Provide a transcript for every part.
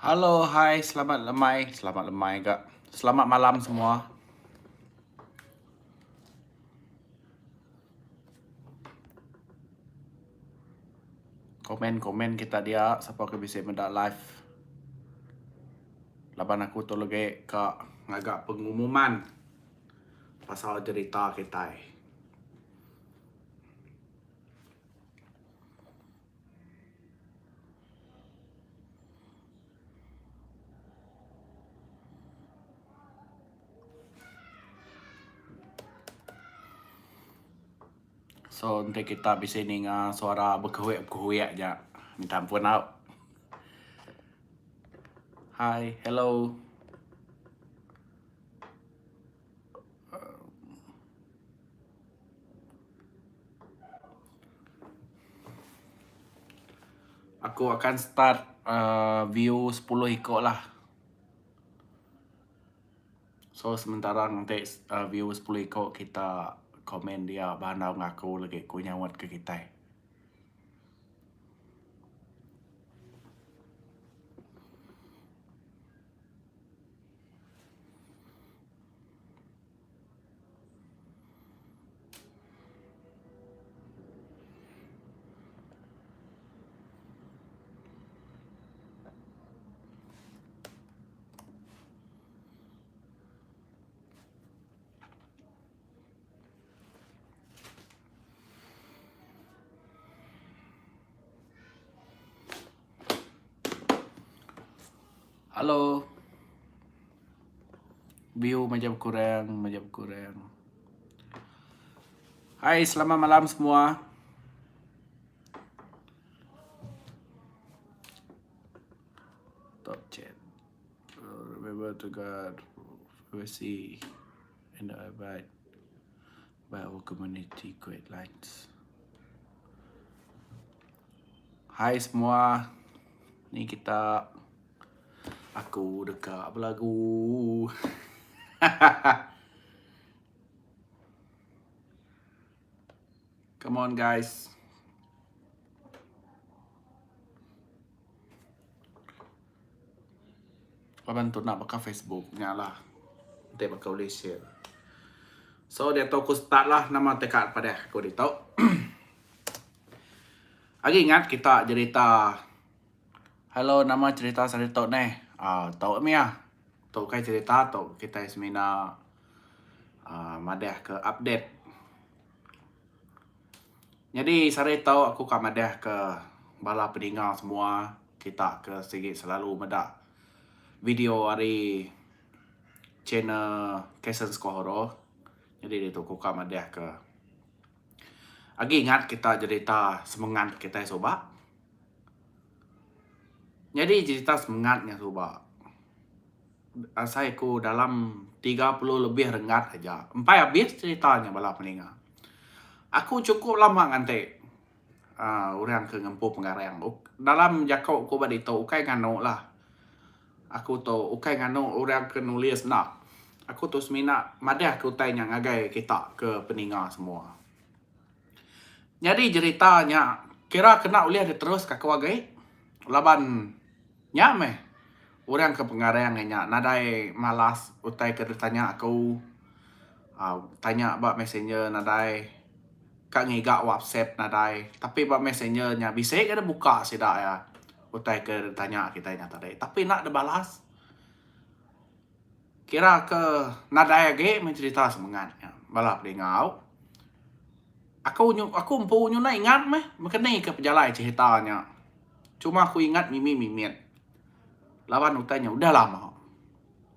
Halo hai selamat lemai selamat lemai ga selamat malam semua. Komen komen kita dia sapa ke bisi meda live. Laban aku tu legi ka ngaga pengumuman pasal jerita kitai. So enti kita bisi ninga suara bekuik-bekuik nya minta ampun au. Hi, hello. Aku akan start uhh view sepuluh iko lah. So sementara nganti view sepuluh iko kita komen dia ba andau ngaku lagi ku nyaut ke kitai. Halo. View majak bekurang, majak bekurang. Hai, selamat malam semua. Top chat. Remember to guard privacy and abide by our community guidelines. Hai semua. Ni kita aku deka belagu. Come on guys. Laban tu enda baka Facebook nya lah. Enti baka ulih share. So diatu aku start lah nama teka padah aku ditu. Agi ingat kita jerita Hello nama cerita saritu neh uhh tu mih ah. Tu ukai cerita tu kitai semina uhh madah ke update. Nyadi saritu aku ka madah ke bala peninga semua kita ke sigi selalu meda video ari channel Kason Skohoro. Nyadi ditu aku ka madah ke Agi ingat kita jerita semengat kitai suba. Nyadi jerita semengat nya suba asai ku dalam 30 lebih renggat aja. Empai abis cerita nya bala peninga. Aku chukup lama nganti uhh orang ke ngempu pengarang. Dalam jaku ku ba ditu ukai nganu lah. Aku tu ukai nganu orang ke nulis enda. Aku tu semina madah ke utai nya ngagai kita ke peninga semua. Nyadi jerita nya kira kena ulih diteruska aku agi laban nya meh orang ke pengarang inya nadai malas utai ke ditanya aku uhh tanya ba messenger nadai ka ngiga whatsapp nadai tapi ba messenger nya bisi ga dibuka sida iya. Utai ke ditanya kitai nya tadi tapi enda dibalas. Kira ke nadai agi meh cherita semengat nya bala pedinga au. Aku nyu aku empu nyudah ingat meh mekeni ke pejalai cherita nya. Cuma aku ingat mimit mimit laban utai nya udah lama.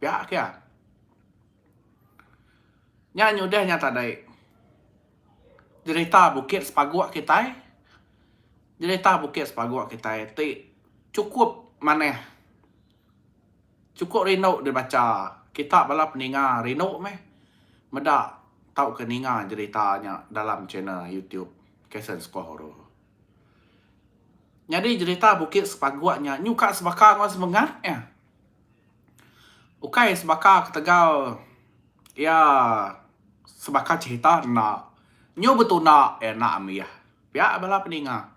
Pia ke. Nya nyudah nya tadi jerita Bukit Sepaguk kitai jerita Bukit Sepaguk kitai ti chukup manah chukup rindu dibacha kita bala peninga rindu meh meda tauka ninga jerita nya dalam channel YouTube Kason Skohoro. Nyadi jerita Bukit Sepaguk nya nyuka sebaka enggau semengat iya. Ukai sebaka ketegal iya sebaka cherita enda. Nyu betunda iya enda ambih. Pia bala peninga.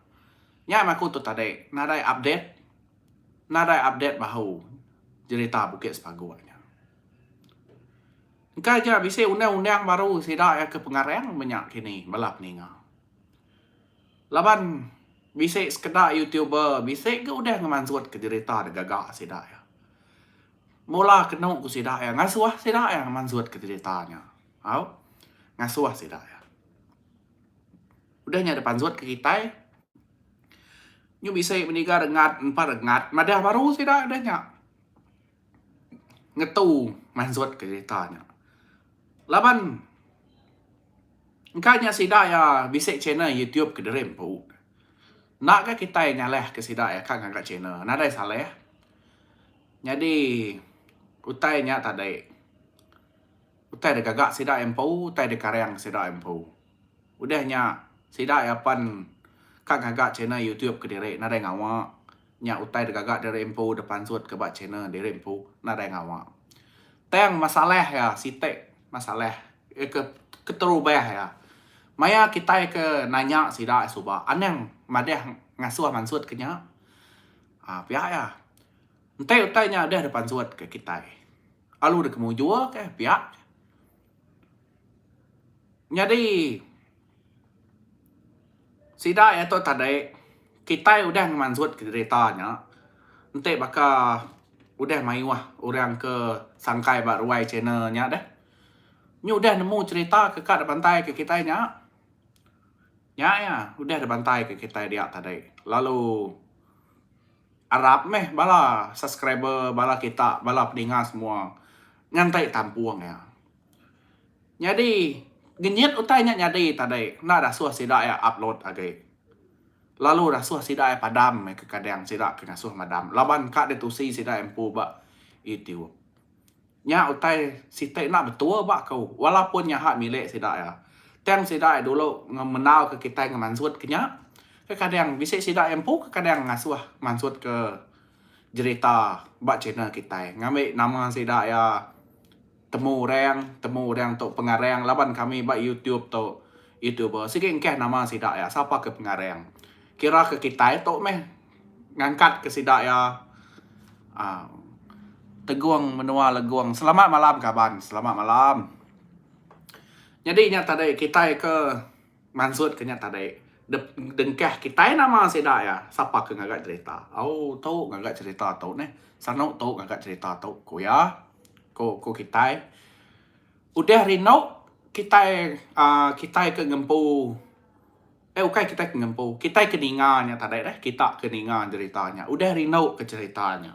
Nya meh aku tu tadi nadai update. Nadai update bahu jerita Bukit Sepaguk nya. Engka aja bisi undang-undang baru sida iya ke pengarang menya kini bala peninga. Laban bisi sekeda youtuber bisi ga udah ngemansutka jerita da gaga sida iya. Mula kenu ku sida iya ngasuh sida iya ngemansutka jerita nya. Au ngasuh sida iya. Udah nya dipansutka kitai nyu bisi meniga rengat empa rengat madah baru sida udah nya. Ngetu mansutka jerita nya. Laban engka nya sida iya bisi channel YouTube kediri empu. Enda ga kitai nyalahka sida iya ka ngaga channel nadai salah. Nyadi utai nya tadi utai da gaga sida empu utai da karang sida empu. Udah nya sida iya pen ka ngaga channel YouTube kediri nadai ngawa nya utai da gaga diri empu da pansut ke ba channel diri empu nadai ngawa. Tang masalah iya siti masalah ke keterubah iya maya kitai ke nanya sida suba anang madah ngasuh mansut ke nya uhh pia iya. Enti utai nya udah dipansut ke kitai lalu dikemujur ke pia. Nyadi sida iya tu tadi kitai udah ngemansut ke jerita nya enti baka udah mayuh orang ke sangkai ba ruai channel nya deh. Nyu udah nemu cherita ke ka dibantai ke kitai nya. Nya iya udah dibantai ke kitai dia tadi lalu arap meh bala subscriber bala kita bala peninga semua nganti tampung iya. Nyadi, ngenyit utai nya nyadi tadi enda dasuh sida iya upload agi. Lalu dasuh sida iya padam meh kekadang sida ke ngasuh madam laban ka ditusi sida iya empu ba YouTube. Nya utai siti enda betul ba aku walaupun nya hak milik sida iya. Tang sida iya dulu ngemendar ke kitai ngemansut ke nya, kekadang bisi sida iya empu kekadang ngasuh mansut ke jerita ba channel kitai ngambi nama sida iya. Temu orang, temu orang tu pengarang laban kami ba YouTube tu YouTuber sigi engkah nama sida iya sapa ke pengarang. Kira ke kitai tu meh ngangkat ke sida iya aaa Tegong menua Legong. Selamat malam kaban, selamat malam. Nyadi nya tadi kitai ke Mansut ke nya tadi dengkah kitai nama sida iya sapa ke ngaga cherita. Au tu ngaga cherita tu neh sanu tu ngaga cherita tu ku iya ku ku kitai. Udah rindu kitai uhh kitai ke ngempu eh ukai kitai ke ngempu kitai ke ninga nya tadi deh kita ke ninga cherita nya udah rindu ke cherita nya.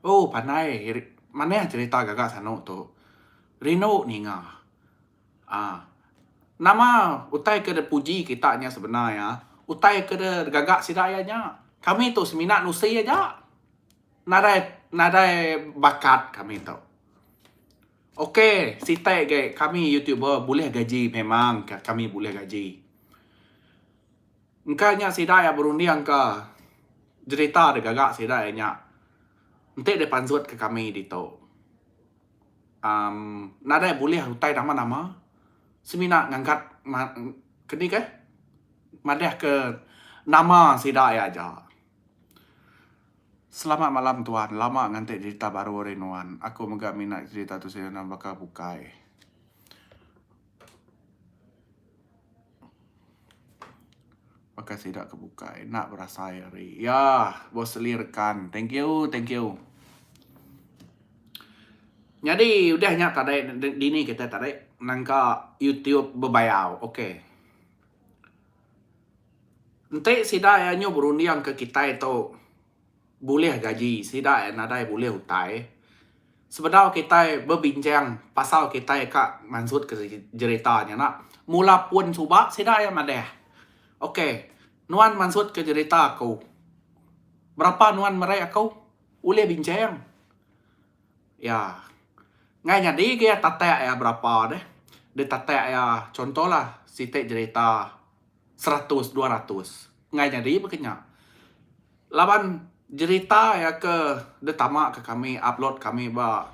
Oh pandai manah cherita gaga sanu tu rindu ninga. Aa. Nama utai ke dipuji kita nya sebenar iya, utai ke digaga sida iya nya. Kami tu semina nusi aja. Nadai nadai bakat kami tu. Ok siti agi kami youtuber bulih gaji memang kami bulih gaji. Engka nya sida iya berunding ka jerita digaga sida iya nya enti dipansut ka kami ditu. Um nadai bulih utai nama nama semina ngangkat keni keh madah ke nama sida iya aja. Selamat malam tuan lama nganti cerita baru ari nuan aku mega minat cerita tu sida baka bukai. Baka sida ke bukai enda berasai ari iya Bosely rekan thank you thank you. Nyadi udah nya tadi dini kitai tadi nangka YouTube bebayar ok. Enti sida iya nyu berunding ke kitai tu bulih gaji sida iya nadai bulih utai. Sebedau kitai bebincang pasal kitai ka mansut ke jerita nya enda mula pun suba sida iya madah ok nuan mansut ke jerita aku berapa nuan meri aku ulih bincang iya ngai nyadi ge iya tatak iya berapa deh ditatak iya contohlah siti jerita seratus 200 ngai nyadi baka nya. Laban jerita iya ke ditama ke kami upload kami ba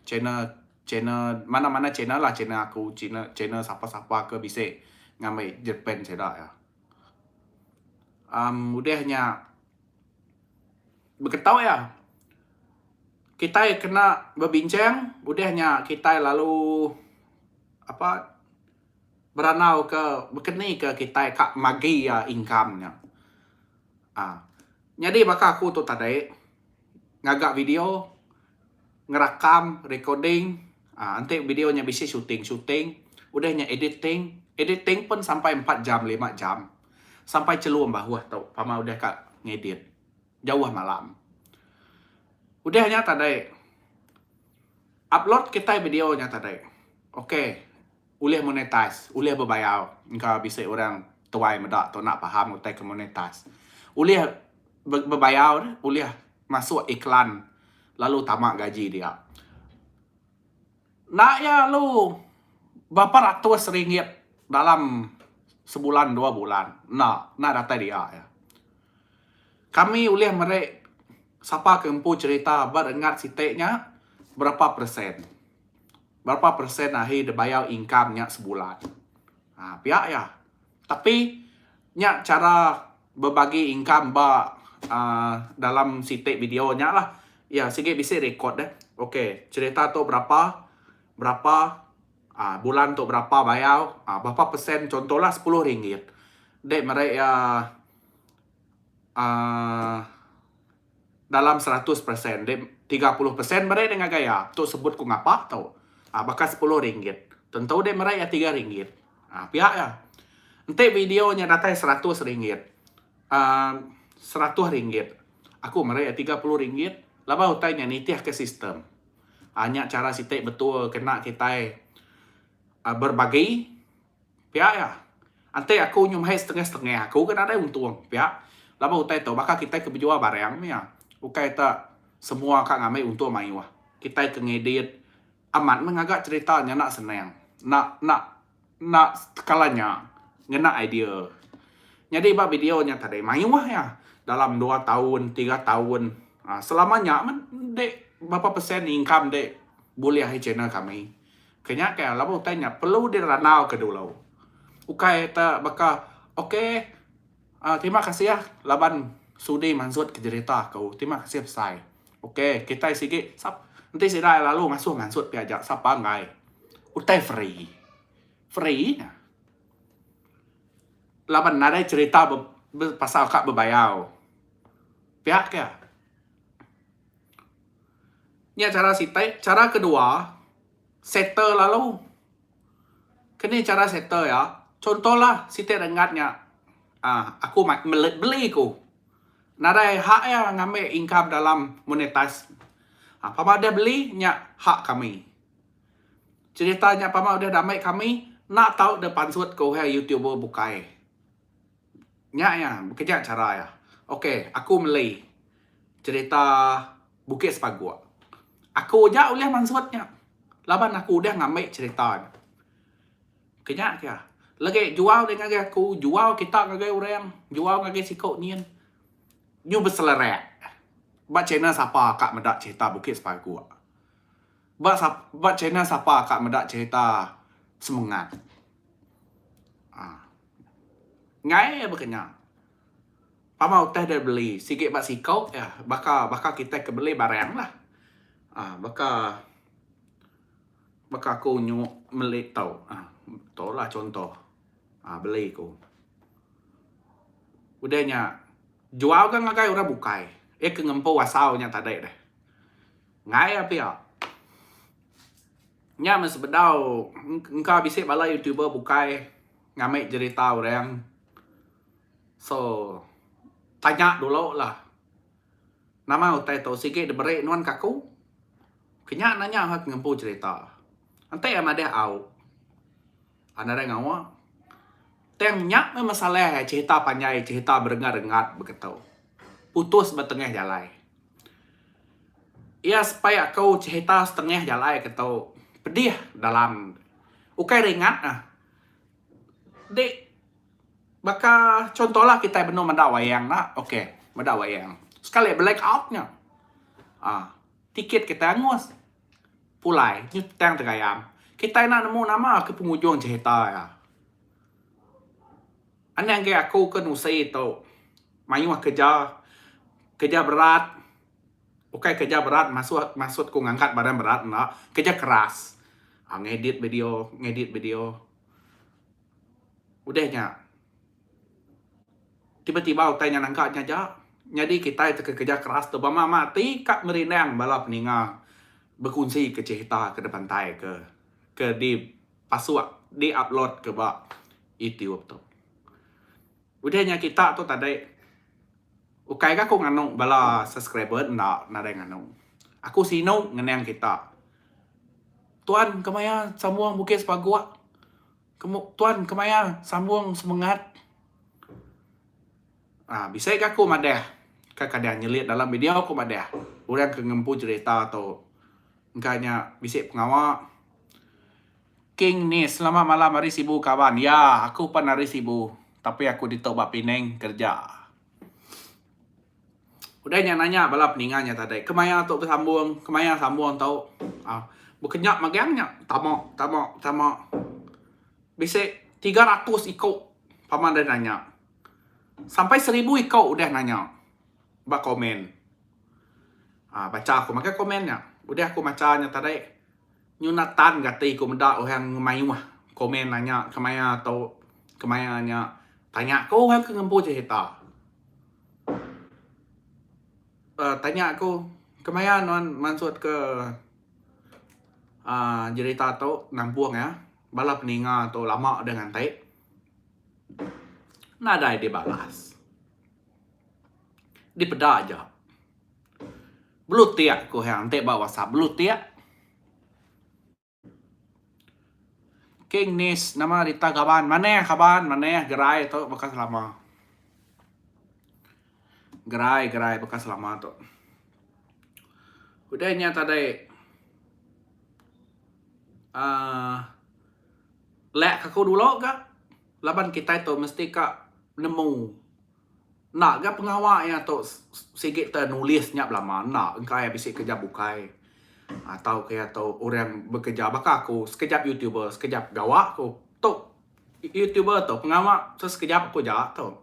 channel channel mana mana channel lah channel aku channel channel sapa sapa ke bisi ngambi japan sida iya. Emm udah nya. Beketo iya. Kitai kena bebincang udah nya kitai lalu apa berandau ke bekeni ke kitai ka magi iya income nya. Aaa nyadi baka aku tu tadi ngaga video ngerakam recording aaa enti video nya bisi shooting shooting udah nya editing, editing pun sampai empat jam lima jam sampai chelum bahuh tu pama udah ka ngedit. Jauh malam. Udah nya tadi upload kitai video nya tadi. Ok ulih monetize, ulih bebayar engka bisi orang tuai meda tu enda faham utai ke monetize. Ulih bebayar ulih masuk iklan lalu tama gaji dia. Enda iya lalu berapa ratus ringgit dalam sebulan dua bulan enda enda datai dia iya. Kami ulih meri sapa ke empu cherita ba renggat siti nya berapa persen. Berapa persen ahi dibayar income nya sebulan. Ha pia iya. Tapi nya chara bebagi income ba aaa dalam siti video nya lah. Iya sigi bisi record deh. Ok cherita tu berapa berapa aaa bulan tu berapa bayar aaa berapa persen contohlah sepuluh ringgit dek meri iya. Aaa dalam 100% dek 30% meri dek ngagai iya. Tu sebut ku ngapa tu. Aaa baka sepuluh ringgit. Tentu dek meri iya tiga ringgit. Aaa pia iya. Enti video nya datai seratus ringgit aaa seratus ringgit aku meri iya 30 ringgit laban utai nya nitihka sistem. Aaa nya chara siti betul kena kitai aaa berbagi. Pia iya. Enti aku nyumai setengah-setengah aku ke nadai untung. Pia. Laban utai tu baka kitai ke bejual barang mih iya. Ukai te semua ka ngambi untung mayuh. Kitai ke ngedit amat meh ngaga cherita nya enda senang. Enda enda enda tekala nya ngena idea. Nyadi ba video nya tadi mayuh iya dalam dua taun tiga taun aaa selama nya meh dek berapa persen income dek bulih ari channel kami. Ke nya ke laban utai nya perlu dirandau ke dulu. Ukai te baka ok uhh terima kasih laban sudi mansut ke jerita aku terima kasih besai. Ok kitai sigi sap enti sida lalu ngasuh mansut pia aja sapa enggai. Utai free. Free nya. Laban nadai cerita be pasal ka bebayar. Pia ke. Nya chara siti. Chara kedua, settle lalu. Keni chara settle iya, contohlah siti renggat nya aaa aku beli ku. Nadai hak iya ngambi income dalam monetize. Pama deh beli nya hak kami. Cherita nya pama udah diambi kami enda tau deh pansut ke orang youtuber bukai. Nya iya, bekeja chara iya. Ok, aku meli cherita Bukit Sepaguk. Aku aja ulih mansut nya laban aku udah ngambi cherita nya. Ke nya ke iya. Legi jual deh ngagai aku, jual kita ngagai orang, jual ngagai siko nyin. Nyu beselerak. Ba channel sapa ka meda cherita Bukit Sepaguk. Ba ba channel sapa ka meda cherita Semengat. Aaa. Enggai baka nya. Pama utai deh beli sigi ba siko iya baka baka kitai ke beli barang lah. Aaa baka baka aku nyuk meli tu aaa tu lah chunto aaa beli ku. Udah nya jual ga ngagai orang bukai iya ke ngempu asal nya tadi deh. Enggai pia. Nya meh sebedau engka bisi bala youtuber bukai ngambi jerita orang. So tanya dulu lah nama utai tu sigi diberi nuan ke aku. Ke nya nanya ke ngempu jerita. Enti iya madah au nadai ngawa. Tang nya meh masalah cerita panjai cerita berenggat-renggat begitu. Putus ba tengah jalai. Iya sepai aku cerita setengah jalai ke tu pedih dalam ukai ringat ah. Dik baka contohlah kitai benung meda wayang enda ok meda wayang sekali black out nya ah tiket kitai angus pulai nyu petang tegayam kitai enda nemu nama ke pengujung cerita iya. Anang agi aku ke nusi tu mayuh kerja kerja berat. Ukai kerja berat maksud maksud ku ngangkat barang berat enda, kerja keras. Aaa ngedit video, ngedit video. Udah nya tiba-tiba utai nya nangka nya aja nyadi kitai teka kerja keras tu bama ma ati ka merindang bala peninga bekunsi ke cerita ke dibantai ke ke dipasuk di upload ke ba YouTube tu. Udah nya kita tu tadi ukai ga aku nganu bala subscriber enda nadai nganu. Aku sinu ngenang kita. Tuan kemaya sambung Bukit Sepaguk tuan kemaya sambung semengat aaa bisi ga aku madah kadang nyelit dalam video aku madah orang ke ngempu cerita tu engka nya bisi pengawa. King Nis, selamat malam ari Sibu kaban. Ya, aku pan ari Sibu tapi aku ditu ba Penang kerja. Udah nya nanya bala peninga nya tadi, kemaya tu besambung, kemaya sambung tu. Ah, bekenya magang nya tama tama tama. Bisi 300 iku paman deh nanya. Sampai 1000 iku udah nanya ba komen. Ah, bacha aku makai komen nya. Udah aku macha nya tadi. Nyuna tan ga ati ku meda orang ngemayuh komen nanya kemaya tu kemaya nya tanya ku orang ke ngempu cerita. uhh tanya ku kemaya nuan mansut ke uhh jerita tu nampung iya bala peninga tu lama deh nganti nadai dibalas. Dipeda aja. Belutik ku hang enti ba whatsapp belutik. King Nis nama rita kaban manah kaban manah gerai tu baka selama. Gerai gerai baka selama tu. Udah nya tadi uhh lek aku dulu ga laban kitai tu mesti ka nemu. Enda ga pengawa iya tu sigi te nulis nya belama enda engka iya bisi kerja bukai atau ke iya tu orang bekerja baka aku sekejap youtuber sekejap gawa ku tu youtuber tu pengawa sekejap aku ja tu.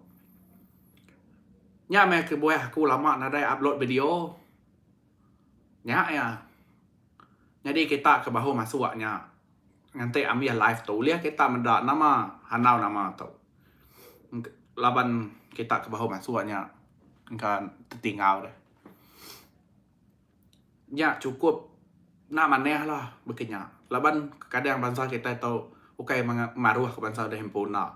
Nya meh kebuah aku lama nadai upload video nya iya nyadi kita ke bahu masuk nya nganti ambih live tu ulih kita meda nama handau nama tu. Laban kita ke bahu masuk nya engka tetinggal deh. Nya chukup enda manah lah baka nya laban kadang bansa kitai tu ukai maruh ke bansa deh empu enda.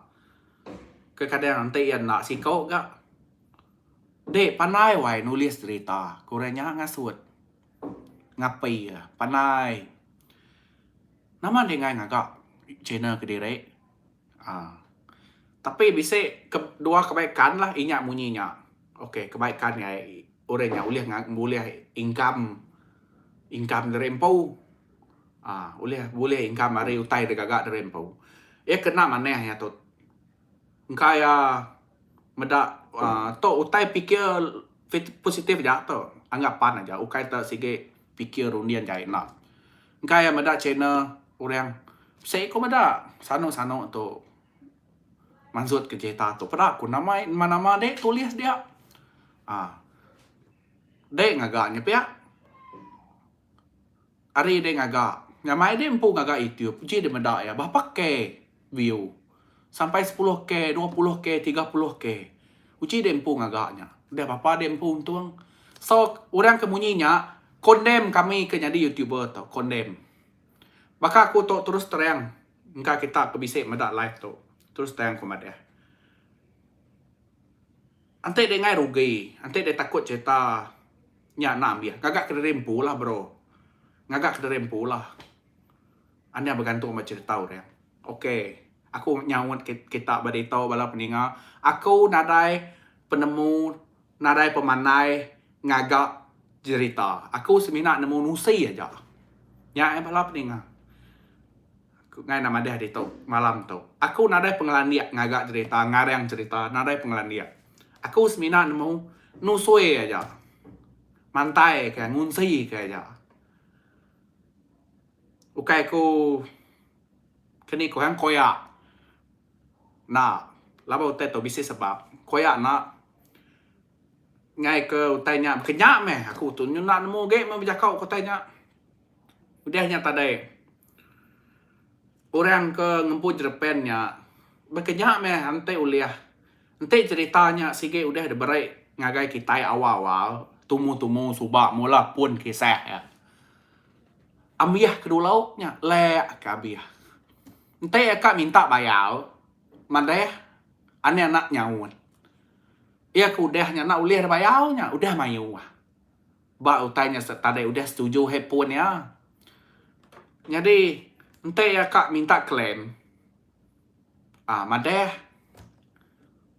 Kekadang enti iya enda siko ga dek pandai wai nulis cerita ku orang nya ngasut ngapi iya pandai. Nama deh enggai ngaga channel kediri. Aa. Tapi bisi ke dua kebaikan lah inya munyi nya. Okey kebaikan nya orang nya ulih bulih income income diri empu. Aa ulih bulih income ari utai da gaga diri empu. Iya kena manah iya tu. Engka iya meda aaa tu utai pikir positif aja tu. Anggapan aja ukai te sigi pikir runding jai enda. Engka iya meda channel orang seiku meda sanu-sanu tu mansut ke cerita tu peda ku nama nama dek tulis dia aaa dek ngaga nya pia ari dek ngaga nyamai dek empu ngaga youtube uji dek meda iya berapa k view sampai 10k 20k 30k uji dek empu ngaga nya udah berapa dek empu untung so orang ke munyi nya Condemn kami ke nyadi youtuber tu condemn. Baka aku tu terus terang engka kita ke bisi meda live tu terus terang ku madah. Enti dek enggai rugi enti dek takut cerita nya enda ambih ngaga kediri empu lah bro. Ngaga kediri empu lah. Anang begantung ba cerita orang. Ok aku nyaut kita ba ditu bala peninga aku nadai penemu Nadai pemandai ngaga jerita. Aku semina nemu nusi aja. Nya ai bala peninga. Aku ngai enda madah ditu malam tu. Aku nadai pengelandik ngaga jerita, ngarang jerita, nadai pengelandik. Aku semina nemu nusui aja. Mantai ke, ngunsi ke aja. Ukai aku keni ku orang koyak. Enda. Laban utai tu bisi sebab. Koyak enda. Ngai ke utai nya bekenya meh aku tu nyu enda nemu agi meh bejako ke utai nya. Udah nya tadi orang ke ngempu jerepen nya bekenya meh enti ulih enti cherita nya sigi udah diberi ngagai kitai awal-awal tumu-tumu suba mula pun kisah iya. Ambih ke dulu nya lek ke abih. Enti iya ka minta bayar madah anih anak nyaut. Iya ke udah nya enda ulih dibayar nya udah mayuh. Ba utai nya tadi udah setuju handphone iya. Nyadi enti iya ka minta claim aaa madah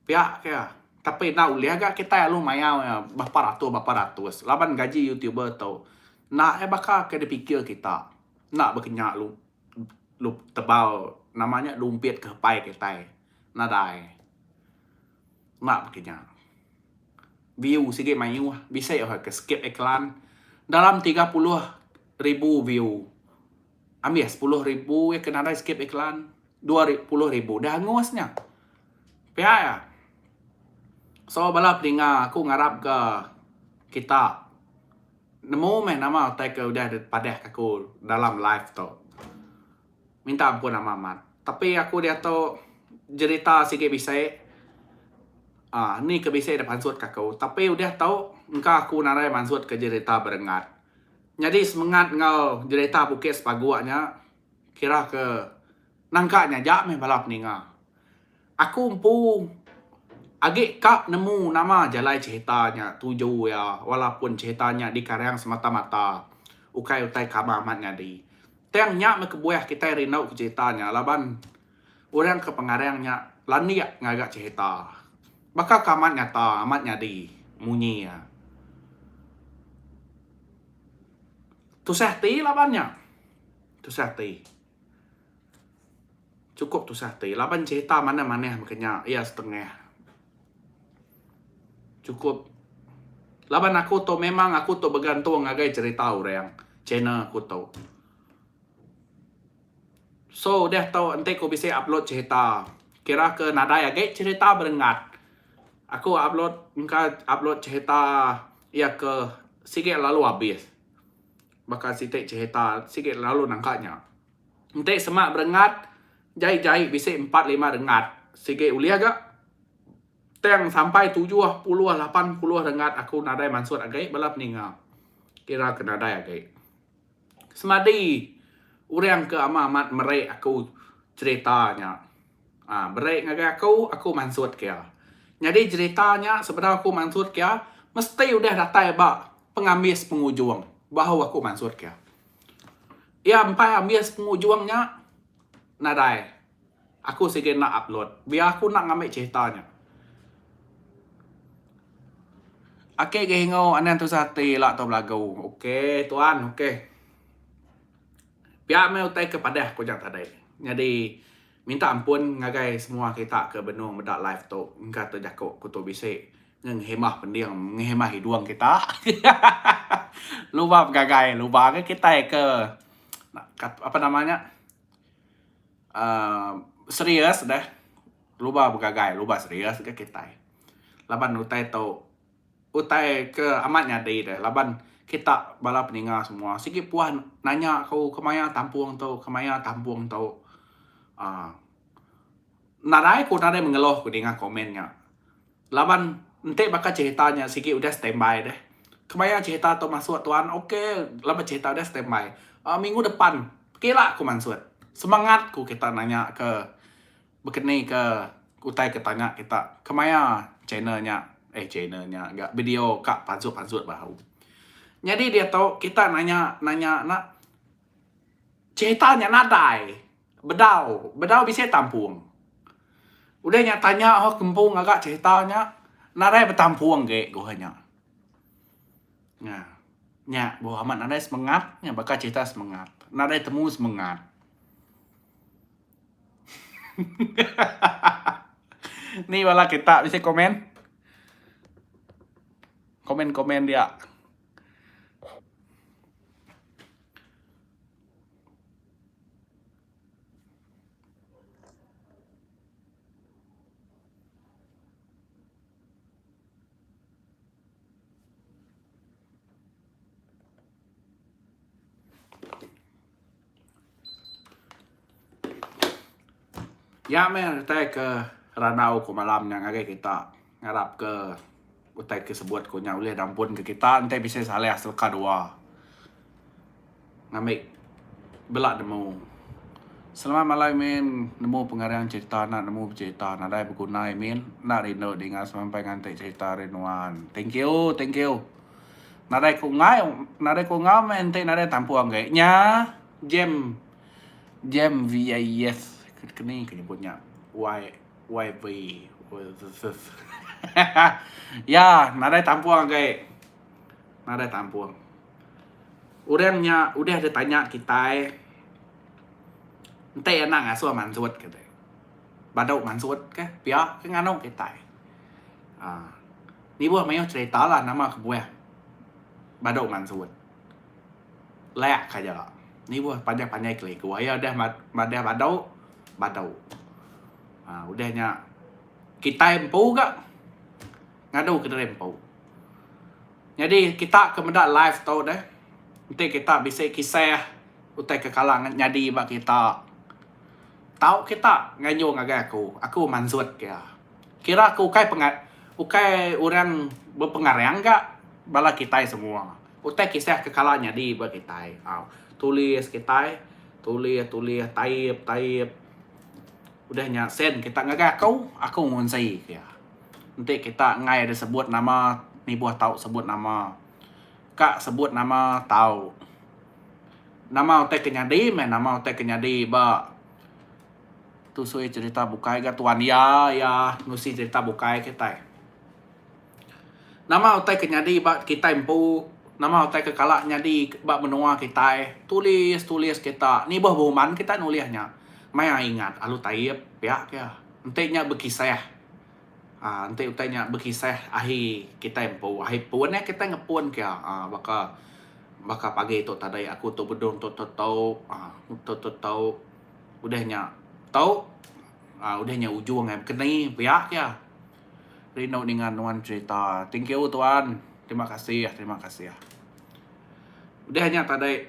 pia ke iya tapi enda ulih ga kitai alu mayar iya berapa ratus berapa ratus laban gaji youtuber tu enda iya baka ke dipikir kita enda bekenya lu tebal nama nya dumpit ke hepai kitai nadai. Enda baka nya. View sigi mayuh bisi orang ke skip iklan dalam 30 ribu view ambih 10 ribu iya ke nadai skip iklan 20 ribu dah angus nya. Pia iya. So bala peninga aku ngarap ka kita nemu meh nama utai ke udah dipadah ka aku dalam live tu. Minta ampun amat amat. Tapi aku diatu jerita sigi bisi aaa ni ke bisi da pansut ka aku tapi udah tu engka aku nadai mansut ka jerita berenggat. Nyadi semengat enggau jerita Bukit Sepaguk nya kira ke nangka nya aja meh bala peninga. Aku empu agi ka nemu nama jalai cherita nya tuju iya walaupun cherita nya dikarang semata-mata ukai utai ke amat amat nyadi. Tang nya meh kebuah kitai rindu ke cherita nya laban orang ke pengarang nya landik ngaga cherita. Baka ke amat nyata amat nyadi munyi iya. Tusah ati laban nya. Tusah ati. Chukup tusah ati laban cherita manah-manah meka nya iya setengah. Chukup laban aku tu memang aku tu begantung ngagai cherita orang channel aku tu. So udah tu enti ku bisi upload cherita kira ke nadai agi cherita berenggat aku upload engka upload cherita iya ke sigi lalu abis baka siti cherita sigi lalu nangka nya. Enti sema berenggat jai-jai bisi empat lima renggat sigi ulih ga. Tang sampai 70 80 renggat aku nadai mansut agi bala peninga. Kira ke nadai agi. Semadi orang ke amat amat meri aku cherita nya. Aa beri ngagai aku, aku mansut ke iya. Nyadi cherita nya sebedau aku mansut ke iya mesti udah datai ba pengambis pengujung bahu aku mansut ke iya. Iya empai ambis pengujung nya nadai. Aku sigi enda upload. Biar aku enda ngambi cerita nya. Ake ke hingo anang tusah ati ila tau belagu. Ok tuan ok. Pia meh utai ke padah ku nya tadi. Nyadi minta ampun ngagai semua kita ke benung meda live tu engka tu jaku ku tu bisi ngehemah pending ngehemah hidung kita. Luba begagai luba ke kitai ke apa nama nya. uhh serius deh luba begagai luba serius ga kitai laban utai tu utai ke amat nyadi deh laban kita bala peninga semua sigi puan nanya ku kemaya tampung tu kemaya tampung tu uhh nadai ku nadai mengeluh ku ninga komen nya. Laban enti baka cherita nya sigi udah standby deh. Kemaya cherita tu masuk tuan ok laban cherita udah standby. Uhh minggu depan kira ku mansut. Semangat ku kita nanya ke bekeni ke utai ke tanya kita kemaya channel nya eh channel nya ga video ka pansut pansut baru. Nyadi diatu kita nanya nanya enda cherita nya nadai. Bedau, bedau bisi tampung. Udah nya tanya ho kempu ngaga cerita nya nadai betampung agi ku nya. Nya. Nya boh amat nadai semengat nya baka cerita semengat. Nadai temu semengat. Ni bala kita bisi komen. Komen-komen dia. Nya meh utai ke randau ku malam nya ngagai kita ngarap ke utai ke sebut ku nya ulih dampun ke kita enti bisi salah seleka dua. Ngambi bela nemu. Selamat malai min nemu pengarang cerita enda nemu becerita nadai beguna min enda rindu dinga semampai nganti cerita ari nuan. Thank you thank you. Nadai ku enggai nadai ku enggau meh enti nadai tampung agi nya jem jem VIS keni ke nyebut nya Y YV ya nadai tampung agi nadai tampung. Orang nya udah ditanya kitai enti anak ngasuh mansut ke deh. Badu mansut ke pia ke nganu kitai. Aaa nibuh mayuh cherita lah nama kebuah badu mansut. Lak aja nibuh panjai-panjai kelikuh iya udah madah badu, badu. Aaa udah nya kitai empu ga ngadu kediri empu. Nyadi kita ke meda live tu deh enti kita bisi kisah utai ke kala nyadi ba kita tau kita nganjung ngagai aku, aku mansut ke iya. Kira aku ukai ukai orang bepengarang ga bala kitai semua. Utai kisah ke kala nyadi ba kitai au tulis kitai tulis tulis taip taip udah nya send kita ngagai aku, aku ngunsi ke iya. Enti kita enggai disebut nama nibuh tau sebut nama. Ka sebut nama tau. Nama utai ke nyadi meh nama utai ke nyadi ba tusui cherita bukai ga tuan iya iya nusi cherita bukai kitai. Nama utai ke nyadi ba kitai empu nama utai ke kala nyadi ba menua kitai tulis tulis kita nibuh beruman kita nulih nya maya ingat alu taip pia ke enti nya bekisah. Aaa enti utai nya bekisah ahi kitai empu ahi pun eh kitai ngepun ke aaa baka baka pagi tu tadi aku tu bedung tu tu tu aaa tu tu tu udah nya tu aaa udah nya ujung iya bekeni pia ke iya. Rindu ninga nuan cherita thank you tuan terima kasih terima kasih. Udah nya tadi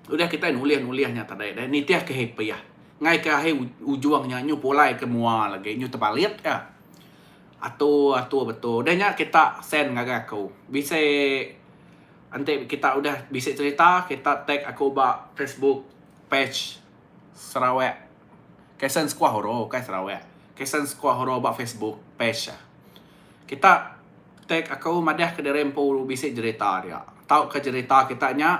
udah kitai nulih nulih nya tadi nitih ke happy ah. Enggai ke ahi ujung nya nyu pulai ke mua lagi nyu tebalit ka. Atur atur betul. Udah nya kita send ngagai aku. Bisi enti kita udah bisi cerita kita tag aku ba Facebook page Sarawak Kasen Sekuah Horo ukai Sarawak. Kasen Sekuah Horo ba Facebook page. Kita tag aku madah ke diri empu bisi jerita dia. Tauka jerita kita nya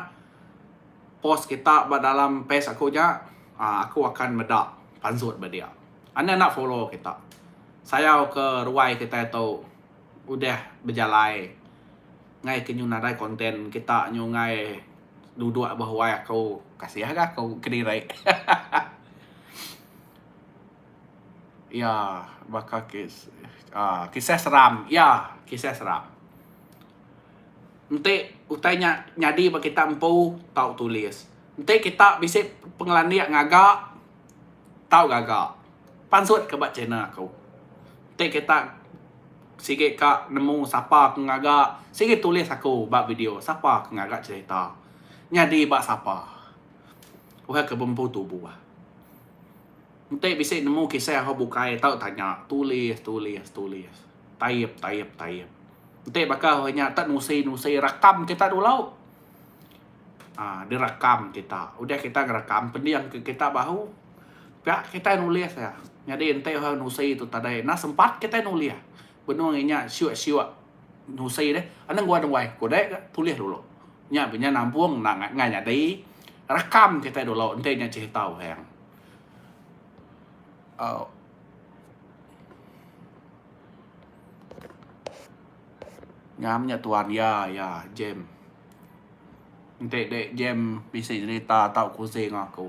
Post kita ba dalam page aku nya aku akan meda pansut ba dia. Anda enda follow kita. Sayau ke ruai kitai tu udah bejalai ngai ke nyu nadai content kita nyu ngai duduk ba ruai aku kasih ga aku kediri. Iya baka kes uhh kisah seram iya kisah seram. Enti utai nya nyadi ba kita empu tau tulis. Enti kita bisi pengelandik ngaga tau gaga. Pansut ke ba channel aku. Enti kita sigi ka nemu sapa ke ngaga sigi tulis aku ba video sapa ke ngaga cherita. Nyadi ba sapa. Orang ke bempu tubuh. Enti bisi nemu kisah orang bukai tau tanya tulis tulis tulis. Taip taip taip. Enti baka hari nya tak nusi nusi rakam kita dulu aaa dirakam kita udah kita ngerakam pending ke kita bahu pia kitai nulis iya nyadi enti orang nusi tu tadi enda sempat kitai nulih benung inya siuk siuk nusi deh anang guai guai ku deh tulis dulu nya inya nampung enda ngai nyadi rakam kitai dulu enti nya cerita orang au. Ngam nya tuan iya iya jem. Enti dek jem bisi jerita tau kunsi enggau aku.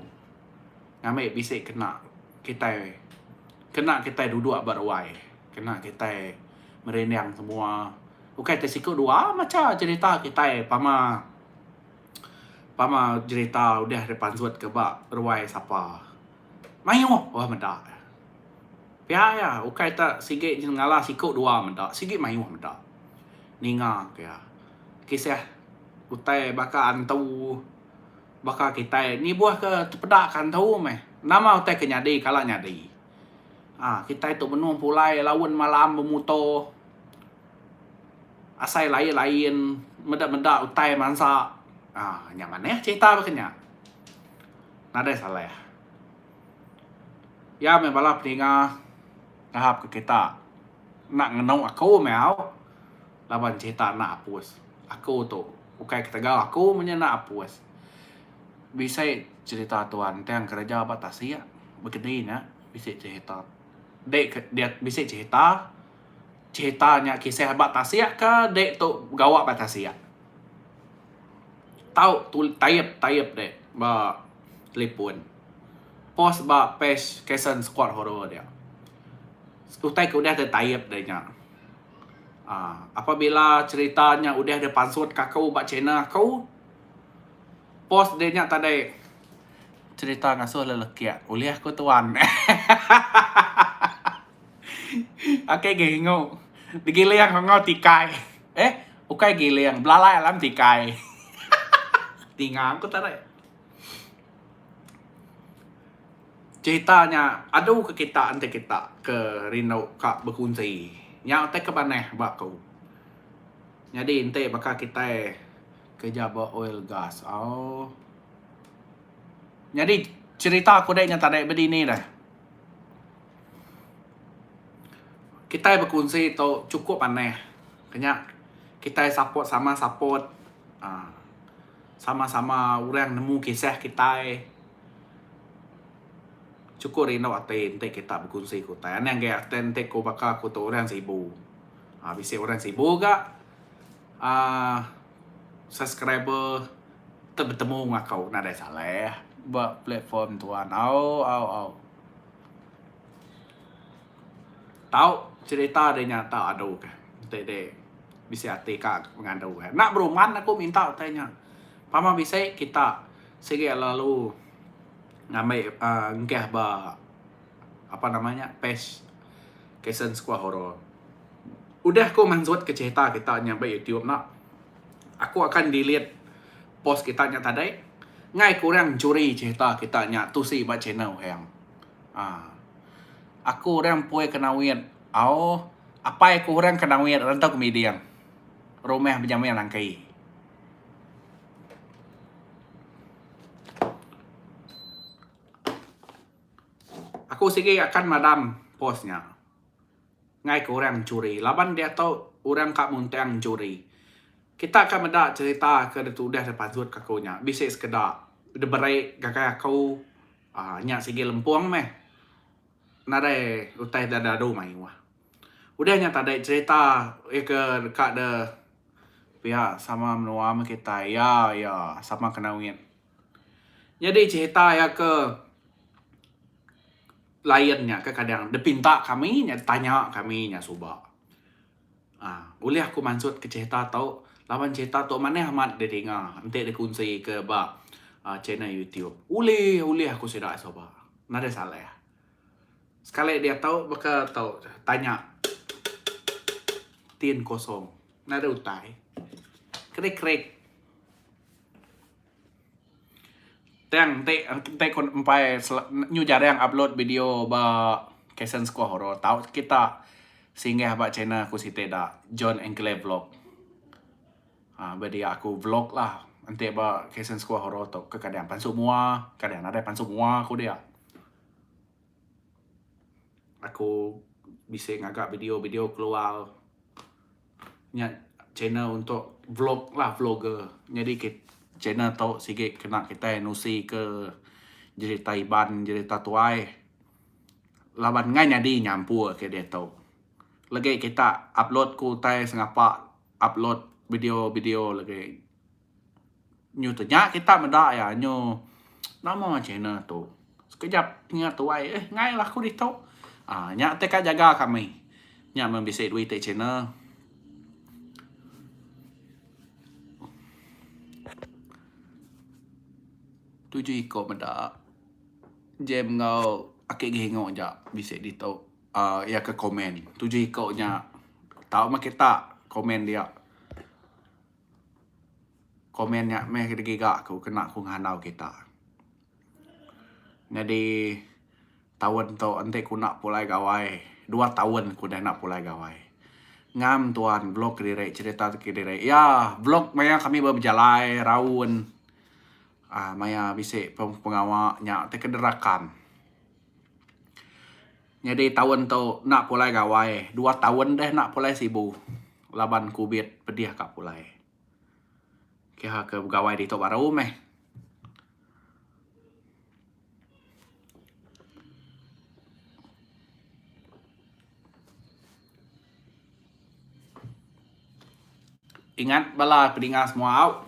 Ngambi bisi kena kitai kena kitai duduk ba ruai kena kitai merindang semua. Ukai ti siku dua macha jerita kitai pama pama jerita udah dipansut ke ba ruai sapa. Mayuh orang meda. Pia iya ukai te sigi nyengala siku dua meda sigi mayuh meda. Ninga ke iya. Kisah utai baka antu baka kitai nibuh ke tepeda ke antu meh. Nama utai ke nyadi kala nyadi. Aa kitai tu benung pulai laun malam bemuto asai lain-lain meda-meda utai mansa aa nya manah cherita baka nya. Nadai salah. Iya meh bala peninga ngahap ke kita enda ngenu aku meh au laban cherita enda apus. Aku tu ukai ketegal aku meh nya enda apus. Bisi cherita tuan tang kereja ba tasik begedi nya bisi cherita dek dia bisi cherita cherita nya kisah ba tasik ka dek tu gawa ba tasik. Tau taip taip dek ba telefon post ba page Kason Squad Horror dia. Utai ke udah ditaip dek nya aaa apabila cherita nya udah dipansut ka aku ba channel aku post dek nya tadi cherita ngasuh lelekik ulih ku tuan hahaha ake gingu digiling enggau tikai eh ukai giling belalai alam tikai hahaha ninga ku tadi. Cherita nya adu ke kita enti kita ke rindu ka bekunsi. Nya utai ke manah ba aku. Nyadi enti baka kitai kereja ba oil gas au. Nyadi cherita aku deh nya tadi bedini deh. Kitai bekunsi tu chukup manah. Nya kitai support sama support uhh sama sama orang nemu kisah kitai. Chukup rindu ati enti kita bekunsi ke utai. Anang agi ati enti ku baka ku tu orang sibu. Uhh bisi orang sibu ga uhh subscriber te betemu ngan aku nadai salah ba platform tuan au au au. Tau cherita deh nya tau adu ka enti deh bisi ati ka ngadu ka. Enda beruman aku minta utai nya. Pama bisi kita sigi lalu ngambi uhh engkah ba apa nama nya page Kason Squad Horror. Udah ku mansut ke cherita kita nya ba YouTube enda aku akan delete post kita nya tadi enggai ku orang enchuri cherita kita nya tusi ba channel hang. Aa. Aku orang empui Kanowit. Au. Apai aku orang Kanowit rantau Kemiding. Rumah Benjamin Langki. Aku sigi akan madam post nya. Ngai ke orang enchuri laban diatu orang ka muntang enchuri. Kita ka meda cherita ke udah dipansut ka aku nya bisi sekeda diberi ngagai aku. Aaa nya sigi lempung meh. Nadai utai da dadu mayuh. Udah nya tadi cherita iya ke deka de pia sama menua meh kitai iya iya sama Kanowit. Nyadi cherita iya ke lain nya kekadang dipinta kami nya ditanya kami nya suba. Aaa ulih aku mansut ke cherita tu laban cherita tu manah amat didinga enti dikunsi ke ba aaa channel youtube. Ulih ulih aku sida suba nadai salah. Sekali diatu baka tu tanya tin kosong nadai utai. Krik krik. Tang enti enti ku empai nyu jarang upload video ba Kason Squad Horror tau kita singgah ba channel aku siti da John Engkley Vlog. Aaa ba dia aku vlog lah enti ba Kason Squad Horror tu kekadang pansu mua kadang nadai pansu mua ku dia. Aku bisi ngaga video-video keluar. Nya channel untuk vlog lah vlogger. Nyadi channel tu sigi kena kitai nusi ke jerita Iban jerita tuai laban ngai nyadi nyampur ke diatu. Legi kita upload ku utai sengapa upload video video legi nyu te nya kita meda iya nyu nama channel tu. Sekejap ngingat tuai eh ngai lah aku ditu. Aaa nya ti ka jaga kami. Nya meh bisi duit ti channel. Tuju iko meda jam enggau aki gihingu aja bisi ditu aaa iya ke komen. Tuju iko nya tau meh kita komen dia. Komen nya meh digiga ku kena ku ngandau kita. Nyadi. Taun tu enti ku enda pulai gawai, dua taun ku udah enda pulai gawai. Ngam tuan vlog kediri cherita kediri. Ya vlog maya kami bejalai raun aaa maya bisi pengawa nya ti ke dirakam. Nyadi taun tu enda pulai gawai, dua taun deh enda pulai sibu laban kubit pedih ka pulai. Kiha ke begawai ditu baru meh. Ingat bala pedinga semua au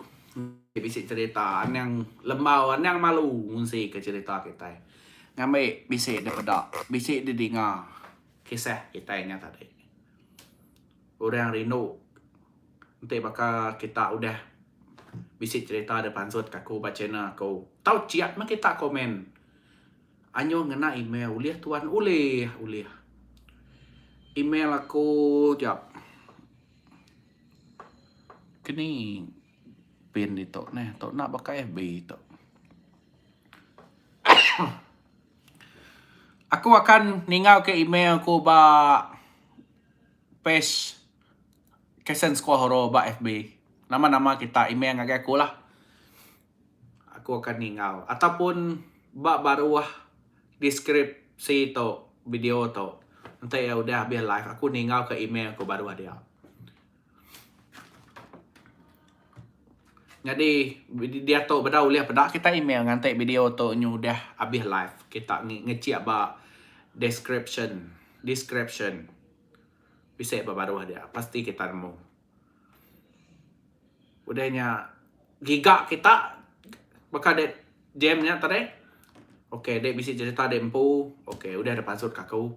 bisi cerita anang lembau anang malu ngusi ke cerita kitai ngambi bisi dipeda bisi didinga kisah kitai nya tadi. Orang rindu enti baka kita udah bisi cerita da pansut ka aku ba channel aku. Tau chiap meh kita komen. Anyuh ngena email ulih tuan ulih ulih. Email aku jap. Keni pin ditu neh tu enda baka FB tu. Aku akan ninggal ke email ku ba page Kasen Squad Horror ba FB. Nama-nama kita email ngagai aku lah. Aku akan ninggal ataupun ba baruh deskripsi tu video tu. Enti iya udah habis live aku ninggal ke email aku baruh dia. Nyadi diatu bedau ulih peda kita email nganti video tu nyu udah habis live kita ngechik ba description description. Bisi ba baruh dia pasti kita nemu. Udah nya giga kita baka dek jam nya tadi. Ok dek bisi cerita dek empu ok udah dek pansut ka aku.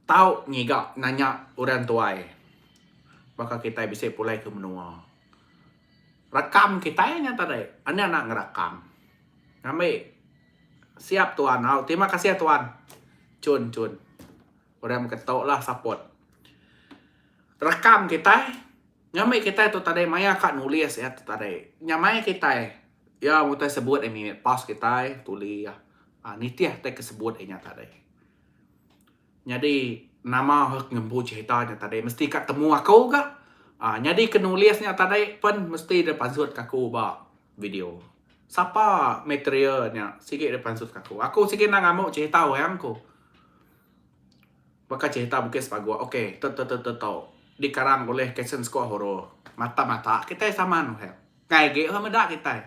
Tau ngiga nanya orang tuai baka kitai bisi pulai ke menua. Rakam kitai nya tadi enda nak ngerakam. Ngambi siap tuan au terima kasih tuan. Chun chun. Orang beketu lah support. Rekam kitai, ngambi kitai tu tadi maya ka nulis iya tu tadi. Nyamai kitai iya utai sebut iya mimit pause kitai tuli iya. Aaa nitih tai ke sebut iya nya tadi. Nyadi nama ngempu cerita nya tadi mesti ka temu aku ga. Aaa nyadi ke nulis nya tadi pen mesti dep pansut ka aku ba video. Sapa material nya sigi dep pansut ka aku. Aku sigi enda ngambu cerita orang ku. Baka cerita Bukit Sepaguk ok tu tu tu tu tu dikarang oleh Kasen Scott Horror mata mata kitai sama nuhek ngai agi orang meda kitai.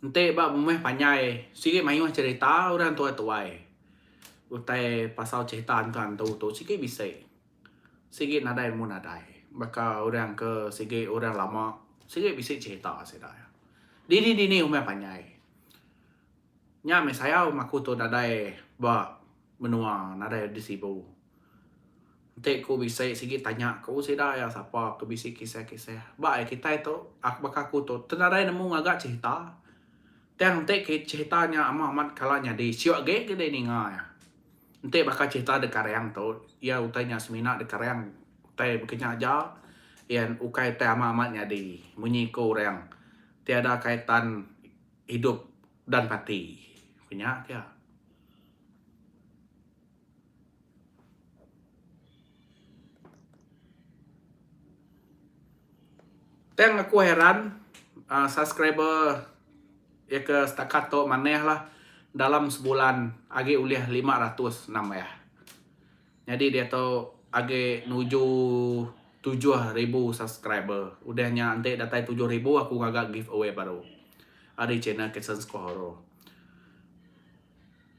Enti ba meh panjai sigi mayuh cerita orang tuai tuai utai pasal cerita antu antu tu sigi bisi. Sigi nadai nemu nadai. Baka orang ke sigi orang lama sigi bisi cherita sida iya. Dini dini umeh panjai. Nya meh sayau meh aku tu nadai ba menua nadai di sibu. Enti ku bisi sigi tanya ku sida iya sapa ke bisi kisah kisah. Ba iya kitai tu baka aku tu tenadai nemu ngaga cherita. Tang enti cherita nya amat amat kala nyadi siuk agi ke dei ninga iya. Enti baka cherita dekarang tu, iya utai nya semina dekarang utai baka nya aja, iya ukai utai amat amat nyadi munyi ku orang tiada kaitan hidup dan mati. Ku nya pia. Tang aku heran uhh subscriber iya ke setakat tu manah lah dalam sebulan agi ulih 500 nambah. Nyadi diatu agi nuju 7000 subscriber. Udah nya enti datai 7000 aku ngaga giveaway baru ari channel Kasen Score.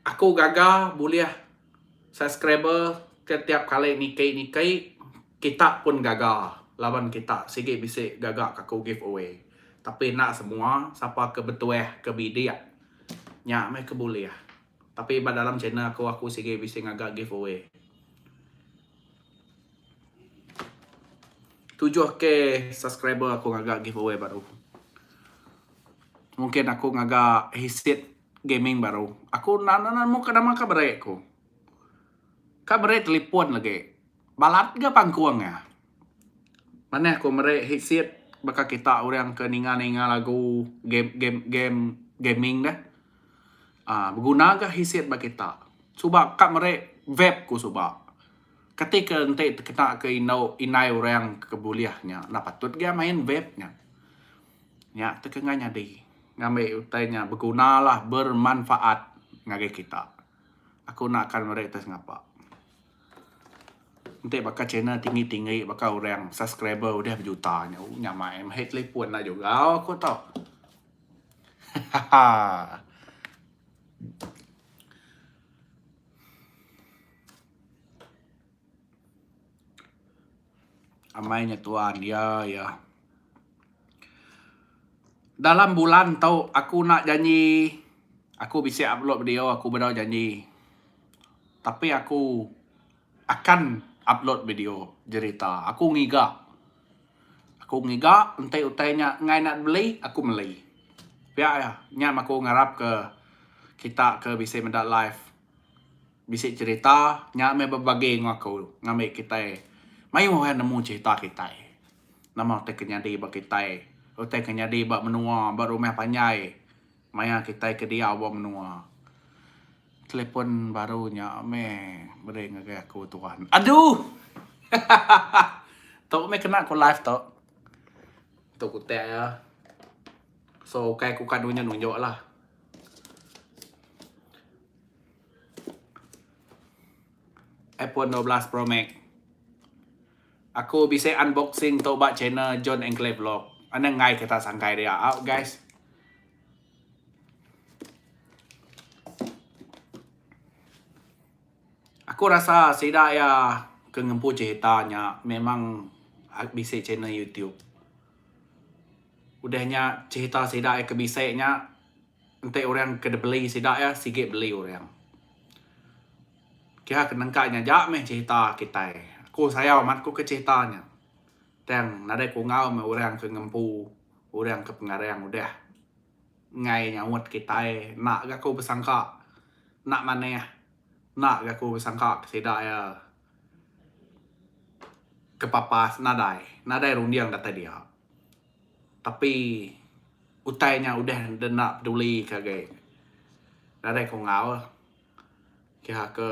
Aku gaga bulih subscriber tiap-tiap kali niki-niki kita pun gaga laban kita sigi bisi gaga ka aku give away. Tapi enda semua sapa ke betuah ke bidik nya meh ke bulih. Tapi ba dalam channel aku aku sigi bisi ngaga give away. 7k subscriber aku ngaga give away baru. Mungkin aku ngaga headset gaming baru. Aku enda nemu ke nama ka beri ku. Ka beri telefon lagi. Balat ga pangkung iya. Manah ku meri headset baka kita orang ke ninga-ninga lagu game game game gaming deh. Aaa beguna ga headset ba kita. Suba ka meri vape ku suba. Kati ke enti tekena ke indu indai orang ke bulih nya enda patut ga main vape nya. Nya te ke enggai nyadi ngambi utai nya beguna lah bermanfaat ngagai kita. Aku enda akan meri utai sengapa. Enti baka channel tinggi tinggi baka orang subscriber udah bejuta nya nyamai meh telefon enda jugau aku tu. Haha. Amai nya tuan iya iya. Dalam bulan tu aku enda janji aku bisi upload video aku bedau janji. Tapi aku akan upload video jerita aku ngiga. Aku ngiga enti utai nya enggai enda beli aku meli. Pia iya nya aku ngarap ke kita ke bisi meda live. Bisi cherita nya meh bebagi enggau aku ngambi kitai mayuh orang nemu cherita kitai. Nama utai ke nyadi ba kitai, utai ke nyadi ba menua, ba rumah panjai maya kitai ke diau ba menua. Telefon baru nya meh beri ngagai aku tuan. Aduh hahaha tu meh kena ku live tu. Tu kutak iya. So ukai ku ka nunjuk nunjuk lah. iPhone 12 Pro Max. Aku bisi unboxing tu ba channel John Enclave Vlog. Anang enggai kita sangkai dia au guys. Aku rasa sida iya ke ngempu cerita nya memang bisi channel YouTube. Udah nya cerita sida iya ke bisi nya Enti orang ke dibeli sida iya sigi beli orang. Kira ke nengka nya aja meh cherita kitai. Aku sayau amat ku ke cherita nya. Tang nadai ku enggau meh orang ke ngempu orang ke pengarang udah enggai nyaut kitai enda ga aku besangka enda manah enda ga aku besangka ke sida iya kepapas nadai nadai runding datai dia. Tapi utai nya udah enda peduli ke agi. Nadai ku enggau. Kiha ke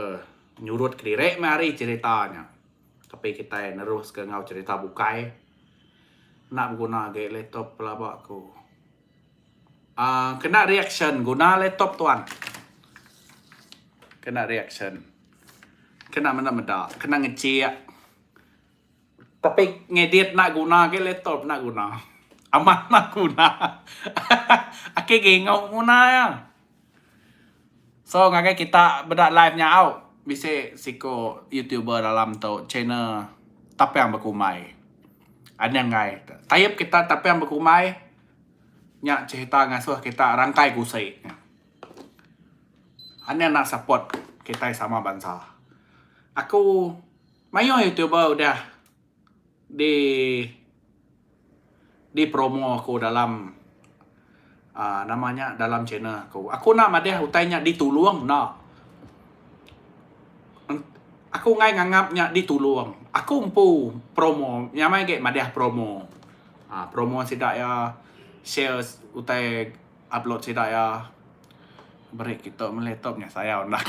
nyurut kediri meh ari cherita nya. Tapi kitai neruska enggau cherita bukai. Enda beguna agi laptop pelaba ku. Aaa kena reaction guna laptop tuan. Kena reaction. Kena meda meda, kena ngechik. Tapi ngedit enda guna agi laptop enda guna. Amat enda guna. Agi gingu nguna iya. So ngagai kita meda live nya au bisi siku youtuber dalam tu channel Tapang Bekumbai. Anang enggai. Taip kita Tapang Bekumbai nya cerita ngasuh kita rangkai gusi. Anang enda support kitai sama bansa. Aku Mayuh youtuber udah di di promo aku dalam uhh nama nya dalam channel aku. Aku enda madah utai nya ditulung enda. Aku enggai nganggap nya ditulung. Aku empu promo nyamai agi madah promo uhh promo sida iya share utai upload sida iya. Beri kitu meli tu nya sayau enda.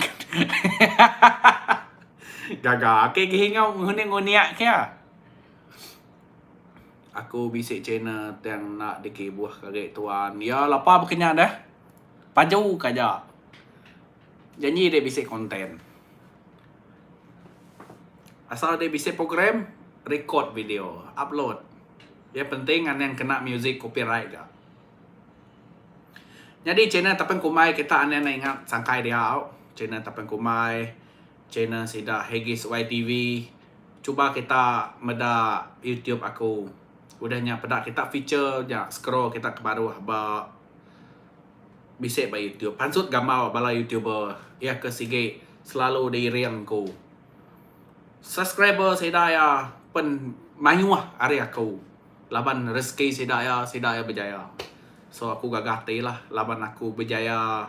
Gaga ake gihi enggau nguning ngunik kia. Aku bisi channel tang enda dikibuh ke agi tuan. Ya lapa baka nya deh. Paju ke aja. Janji deh bisi content. Asal deh bisi program record video upload. Yang penting anang kena music copyright ga. Nyadi channel Tapang Kumbai kita anang enda ingat sangkai dia au. Channel Tapang Kumbai, channel sida Hagis YTV. Cuba kita meda YouTube aku. Udah nya peda kita feature nya scroll kita ke baruh ba bisi ba YouTube. Pansut gambar bala YouTuber iya ke sigi selalu diiring ku. Subscriber sida iya pen mayuh ari aku. Laban rezeki sida iya, sida iya berjaya. So aku gaga ati lah laban aku berjaya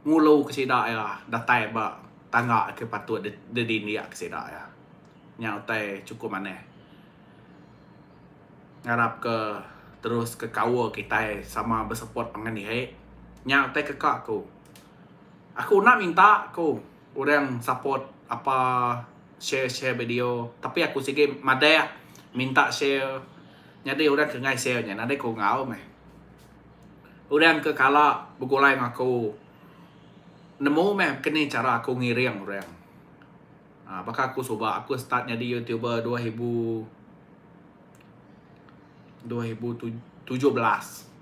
ngulu ke sida iya datai ba tangga ke patut didindik ke sida iya. Nya utai chukup manah. Ngarap ke terus ke kaul kitai sama besupport pangan diri. Nya utai ke ka aku. Aku enda minta ku orang support apa share share video tapi aku sigi madah minta share nyadi orang ke enggai share nya nadai ku enggau meh. Orang ke kala begulai enggau aku nemu meh keni chara aku ngiring orang. Aa baka aku suba aku start nyadi youtuber 2017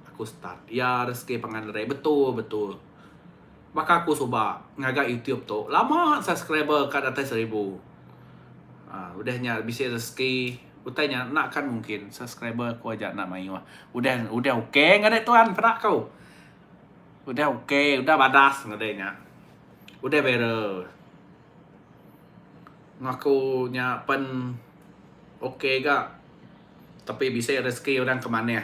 aku start. Iya rezeki pangan diri betul betul. Baka aku suba ngaga youtube tu lama subscriber ka datai seribu. Aa udah nya bisi rezeki utai nya enda kan mungkin subscriber aku aja enda mayuh. Udah udah ok ngagai tuan peda ku. Udah ok udah badas ngagai nya. Udah viral. Ngaku nya pen ok ga tapi bisi rezeki orang ke manih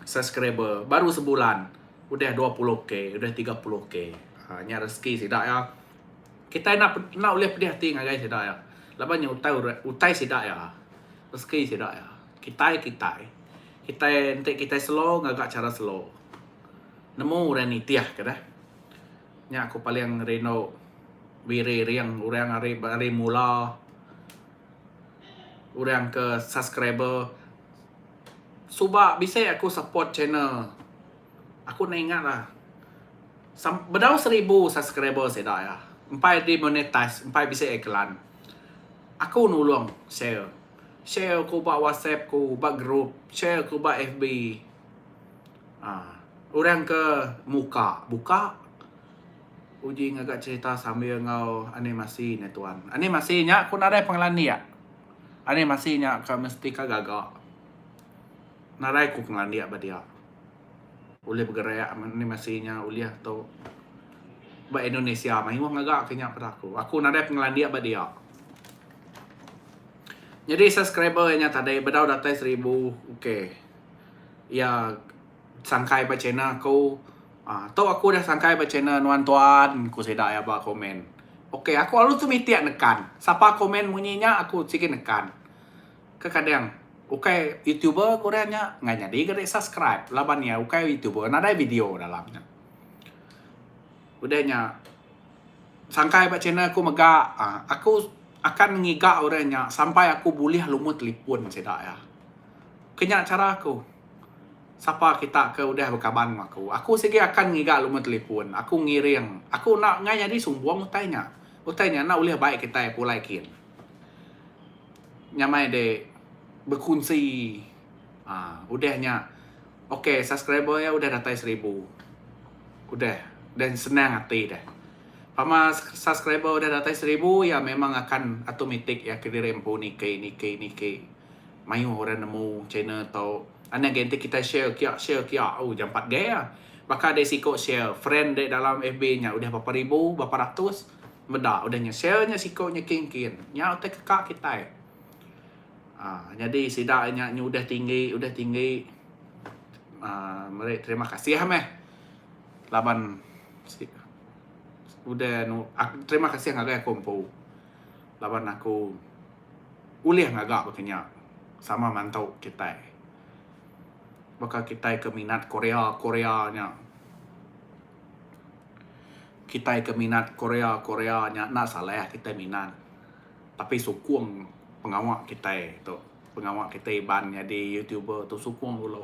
subscriber baru sebulan udah 20k udah 30k ha nya rezeki sida iya. Kitai enda enda ulih pedih ati ngagai sida iya laban nya utai utai sida iya rezeki sida iya. Kitai kitai kitai enti kitai slow ngaga chara slow nemu orang nitih ke deh. Nya aku paling rindu biri ring orang ari ari mula orang ke subscriber suba bisi aku support channel aku enda ingat lah bedau seribu subscriber sida iya empai dimonetize empai bisi iklan aku nulung share share ku ba whatsapp ku ba group share ku ba FB. Aa orang ke muka buka uji ngaga cerita sambil enggau animasi ne tuan. Animasi nya ku nadai pengelandik. Animasi nya ka mesti ka gaga. Nadai ku pengelandik ba dia. Ulih begerak animasi nya ulih tu ba Indonesia mayuh ngaga ke nya peda aku. Aku nadai pengelandik ba dia. Nyadi subscriber nya tadi bedau datai seribu ok. Iya sangkai ba channel aku uhh tu aku udah sangkai ba channel nuan tuan ku sida iya ba komen. Ok aku lalu tu mitik nekan sapa komen munyi nya aku sigi nekan. Kekadang ukai youtuber ku orang nya enggai nyadi ga dek subscribe laban iya ukai youtuber nadai video dalam nya. Udah nya sangkai ba channel aku mega uhh aku akan ngiga orang nya sampai aku bulih lumur telefon sida iya. Ke nya chara aku. Sapa kita ke udah bekaban enggau aku. Aku sigi akan ngiga lumur telefon. Aku ngiring. Aku enda enggai nyadi sumbung utai nya. Utai nya enda ulih bai kitai pulai kin. Nyamai dek bekunsi aaa udah nya ok subscriber iya udah datai seribu. Udah. Udah senang ati deh. Pama subscriber udah datai seribu iya memang akan automatic iya kediri empu niki niki niki. Mayuh orang nemu channel tu. Anang agi enti kitai share kia share kia oh jampat gai ah. Baka dek siko share friend dek dalam FB nya udah berapa ribu berapa ratus meda udah nya share nya siko nya kin kin. Nya utai keka kitai. Aaa nyadi sida nya nyu udah tinggi udah tinggi aaa meri terima kasih meh laban udah terima kasih ngagai aku empu laban aku. Ulih ngaga baka nya sama mantu kitai. Baka kitai ke minat Korea Korea nya. Kitai ke minat Korea Korea nya enda salah kitai minat tapi sukung pengawa kitai tu pengawa kitai Iban nyadi youtuber tu sukung dulu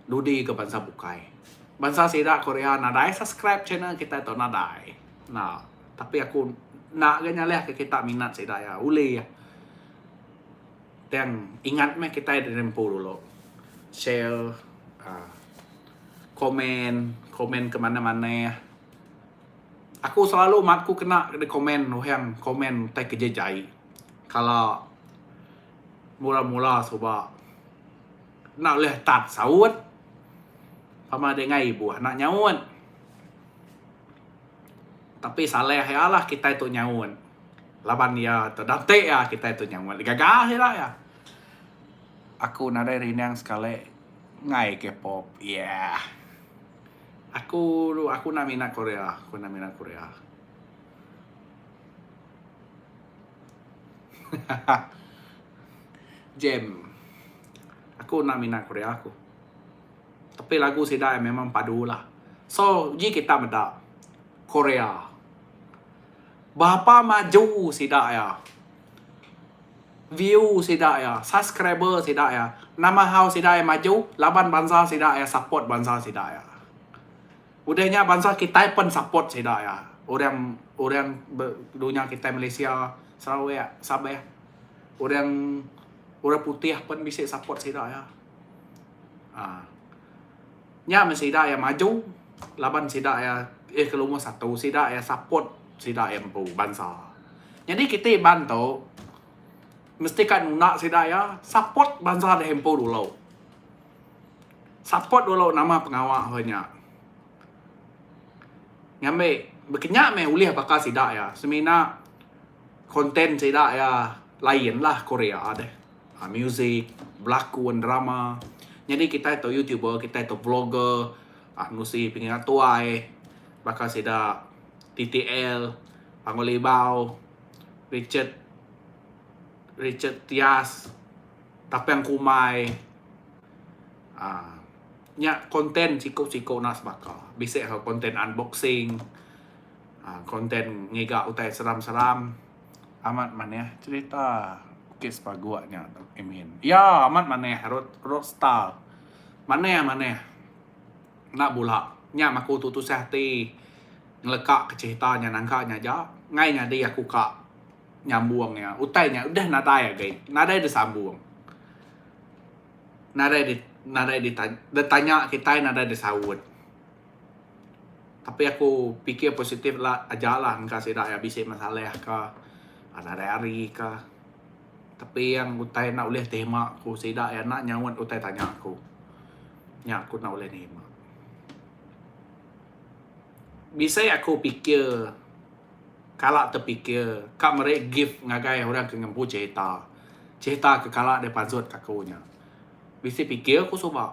dudi ke bansa bukai. Bansa sida Korea nadai subscribe channel kitai tu nadai. Enda. Tapi aku enda ga nyalahka kita minat sida iya ulih. Tang ingat meh kitai diri empu dulu share uhh komen, komen ke manah manah. Aku selalu mat ku kena komen orang komen utai ke jai jai kala mula mula suba enda ulih tat saut pama deh enggai ibuh enda nyaut. Tapi salah iya lah kitai tu nyaut laban iya tu dante iya kitai tu nyaut gaga sida iya. Aku nadai rindang sekali enggai K-pop yeah. Aku aku enda minat Korea aku enda minat Korea. Hahaha. Jem. Aku enda minat Korea aku. Tapi lagu sida iya memang padu lah. So uji kita meda Korea. Berapa maju sida iya. View sida iya, subscriber sida iya, nama hal sida iya maju laban bansa sida iya support bansa sida iya. Udah nya bansa kitai pen support sida iya. Orang orang dunya kitai Malaysia, Sarawak, Sabah, orang orang putih pen bisi support sida iya. Aaa. Nya meh sida iya maju laban sida iya eh ke lumur satu sida iya support sida iya empu bansa. Nyadi kiti Iban tu mesti ka nunda sida iya support bansa deh empu dulu. Support dulu nama pengawa hoi nya. Ngambi bekenya meh ulih baka sida iya semina content sida iya lain lah Korea deh. Music, belakun, drama. Nyadi kitai tu youtuber, kitai tu vlogger, nusi pengingat tuai baka sida TTL, Panggau Libau, Richard Richard Tias, Tapang Kumbai uhh nya content siku-siku enda sebaka. Bisi content unboxing uhh content ngiga utai seram-seram. Amat manah cerita Bukit Sepaguk nya admin. Ya amat manah road road star. Manah manah. Enda bula. Nya meh aku tu tusah ati ngeleka ke cerita nya nangka nya aja. Ngai nyadi aku ka nyambung iya. Utai nya udah nadai agi. Nadai disambung. Nadai di nadai ditanya kitai nadai disaut. Tapi aku pikir positif la aja lah engka sida iya bisi masalah ka nadai hari ka. Tapi yang utai enda ulih terima ku sida iya enda nyaut utai tanya aku. Nya aku enda ulih nerima. Bisi aku pikir kala terpikir ka meri gift ngagai orang ke ngempu cerita. Cerita ke kala dipansut ka aku nya. Bisi pikir ku suba.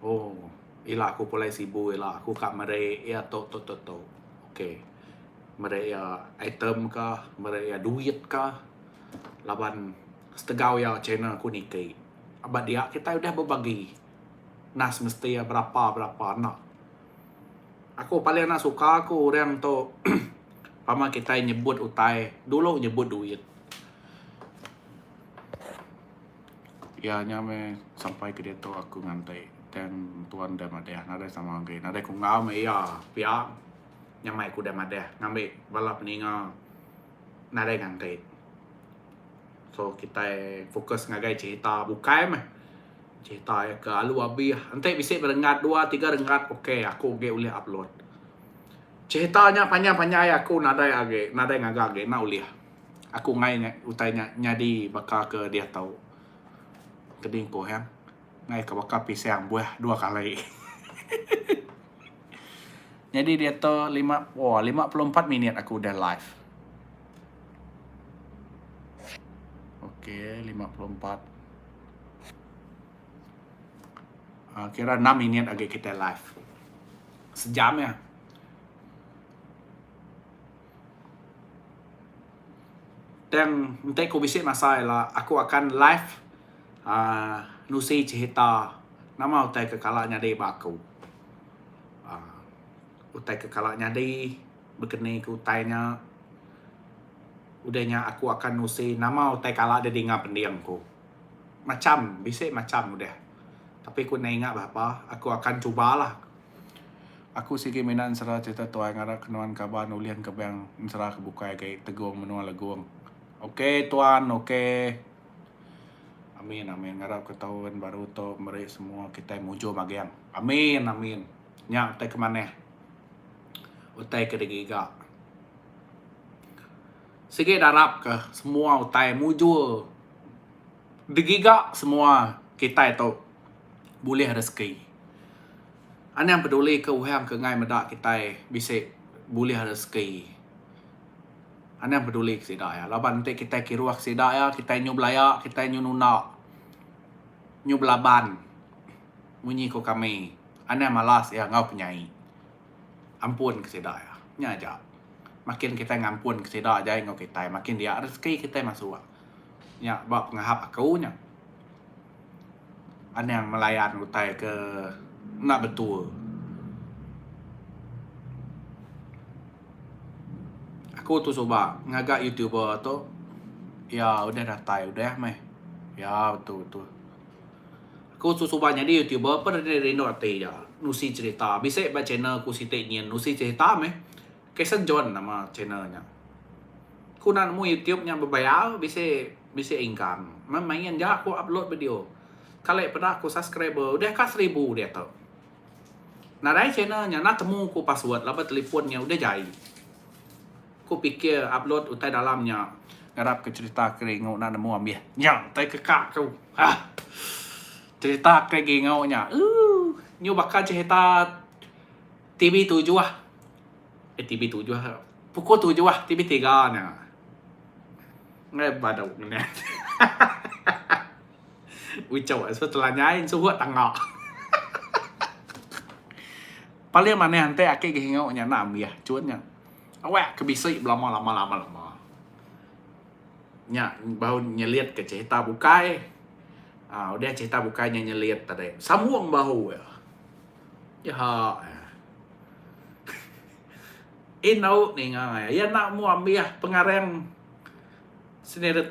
Oh, ila aku pulai Sibu ila aku ka meri iya tu tu tu tu. Okey. Meri iya item ka, meri iya duit ka laban setegau iya channel aku niki. Aba dia kitai udah bebagi nah semesti iya berapa berapa enda. Aku paling enda suka ku orang tu pama kitai nyebut utai dulu nyebut duit. Iya nya meh sampai ke diatu aku nganti tang tuan deh madah nadai sama agi nadai ku enggau meh iya pia nyamai ku deh madah ngambi bala peninga nadai nganti. So kitai fokus ngagai cerita bukai meh cerita iya ke alu abih enti bisi berenggat dua tiga renggat ok aku agi ulih upload. Cerita nya panjai panjai aku nadai agi nadai ngaga agi enda ulih. Aku enggai nya utai nya nyadi baka ke diatu. Kedi ku hang enggai ke baka pisang buah dua kali. Nyadi diatu lima oh 54 minit aku udah live. Okey 54. Uh, kira 6 minit agi kita live. Sejam ya. Tang enti ku bisi masa ila aku akan live uhh nusi cerita nama utai ke kala nyadi ba aku uhh utai ke kala nyadi bekeni ke utai nya udah nya aku akan nusi nama utai kala didinga pending ku. Macam bisi macam udah tapi ku enda ingat berapa aku akan cuba lah. Aku sigi mina ensera cerita tuai ngarap ke nuan kaban ulih engkebang ensera ke bukai agi tegong menua legong. Ok tuan ok. Amin amin ngarap ke taun baru tu meri semua kitai mujur magang. Amin amin. Nya utai ke manah. Utai ke digiga. Sigi darap ke semua utai mujur digiga semua kitai tu bulih rezeki. Anang peduli ke uhang ke enggai meda kitai bisi bulih rezeki. Anang peduli ke sida iya laban enti kitai kiruh ke sida iya kitai nyu belaya kitai nyu nunda nyu belaban munyi ku kami anang malas iya enggau penyai. Ampun ke sida iya. Nya aja. Makin kitai ngampun ke sida jai enggau kitai makin dia rezeki kitai masuk. Nya ba pengahap aku nya. Anang melayan utai ke enda betul. Aku tu suba ngaga youtuber tu iya udah datai udah meh. Ya betul betul. Aku tu suba nyadi youtuber pun rindu rindu ati ja nusi cerita bisi ba channel ku siti nyin nusi cerita meh. Kason John nama channel nya. Ku enda nemu youtube nya bebayar bisi bisi income. Meh main ja aku upload video. Kali peda ku subscriber udah ka seribu diatu. Nadai channel nya enda temu ku password laban telefon nya udah jai. Ku pikir upload utai dalam nya ngarap ke cerita ke ringu enda nemu ambih. Nya utai ke ka ku. Hah. Cerita ke gingu nya ooh nyu baka cerita TV tujuh. Eh TV tujuh pukul tujuh TV tiga nya. Ngai badu ngena. Ucok suah telanyai ensuhut tangga. Paling manah enti aki gehingu nya enda ambih chun nya. Awak ke bisi belama lama lama lama. Nya baru nyelit ke cerita bukai. Aaa udah cerita bukai nya nyelit tadi sambung bahu iya. Jaha. Indu ninga iya. Iya enda mu ambih pengarang.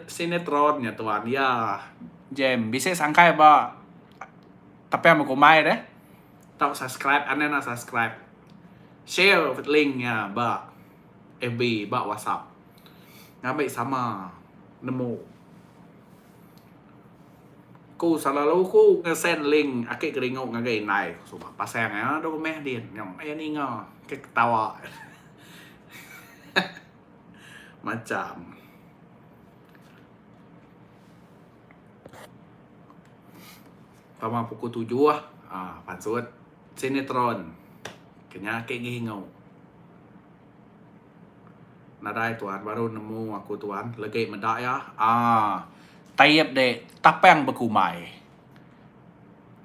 Sinetron nya tuan iya. Jem bisi sangkai ba tapang bekumbai deh. Tau subscribe anang enda subscribe. Share link nya ba FB ba whatsapp ngambi sama nemu. Ku selalu ku ngesend link aki keringu ngagai indai ku suba pasang iya dau rumah din nyau iya ninga ke ketawa. Macam. Pama pukul tujuh aaa pansut sinetron ke nya ake ngi ingu. Nadai tuan baru nemu aku tuan legi meda iya aaa taip dek tapang bekumbai.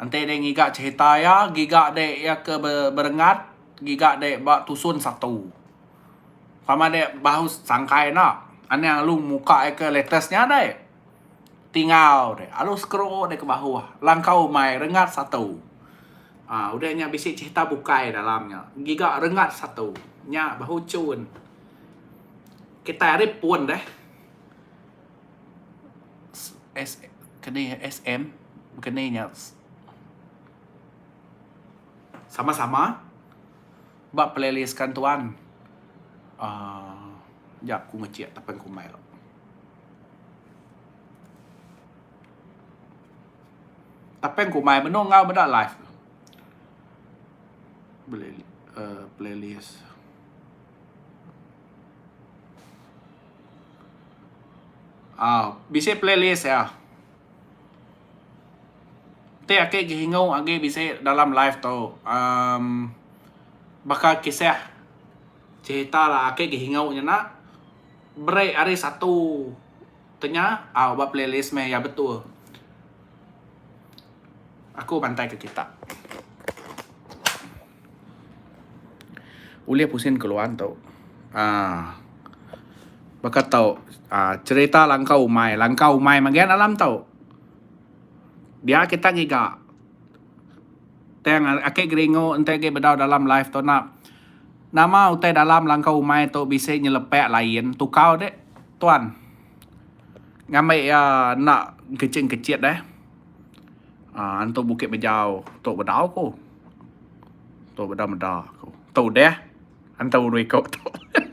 Enti dek ngiga cerita iya giga dek iya ke berengat giga dek ba tusun satu. Pama dek bahu sangkai enda. Anang alu muka iya ke latest nya deh. Tingau deh. Alu scroll deh ke bahuh. Langkau umai renggat satu. Aaa udah nya bisi cerita bukai dalam nya. Giga renggat satu. Nya bahu chun. Kitai ari pun deh. S keni SM keni nya. Sama-sama. Ba playlist kan tuan uhh jap ku ngecik tapen kumbai tu. Tapen kumbai benung enggau meda live uhh playlist. Au bisi playlist iya. Ti ake gehingu agi bisi dalam live tu uhh baka kisah cerita la ake gehingu nyena break hari satu tenya au ba playlist meh iya betul. Aku bantai ke kita. Ulih pusin keluan tu uhh baka tu uhh cerita langkau umai, langkau umai mega dalam tu. Dia kita ngiga tang ake geringu enti agi bedau dalam live tu enda. Nama utai dalam langkau umai tu bisi nyelepak lain tukau deh tuan. Ngambi iya enda kecit kecit deh. Aaa antu bukit bejau tu bedau ku. Tu bedau meda ku. Tu deh antu dua iko tu.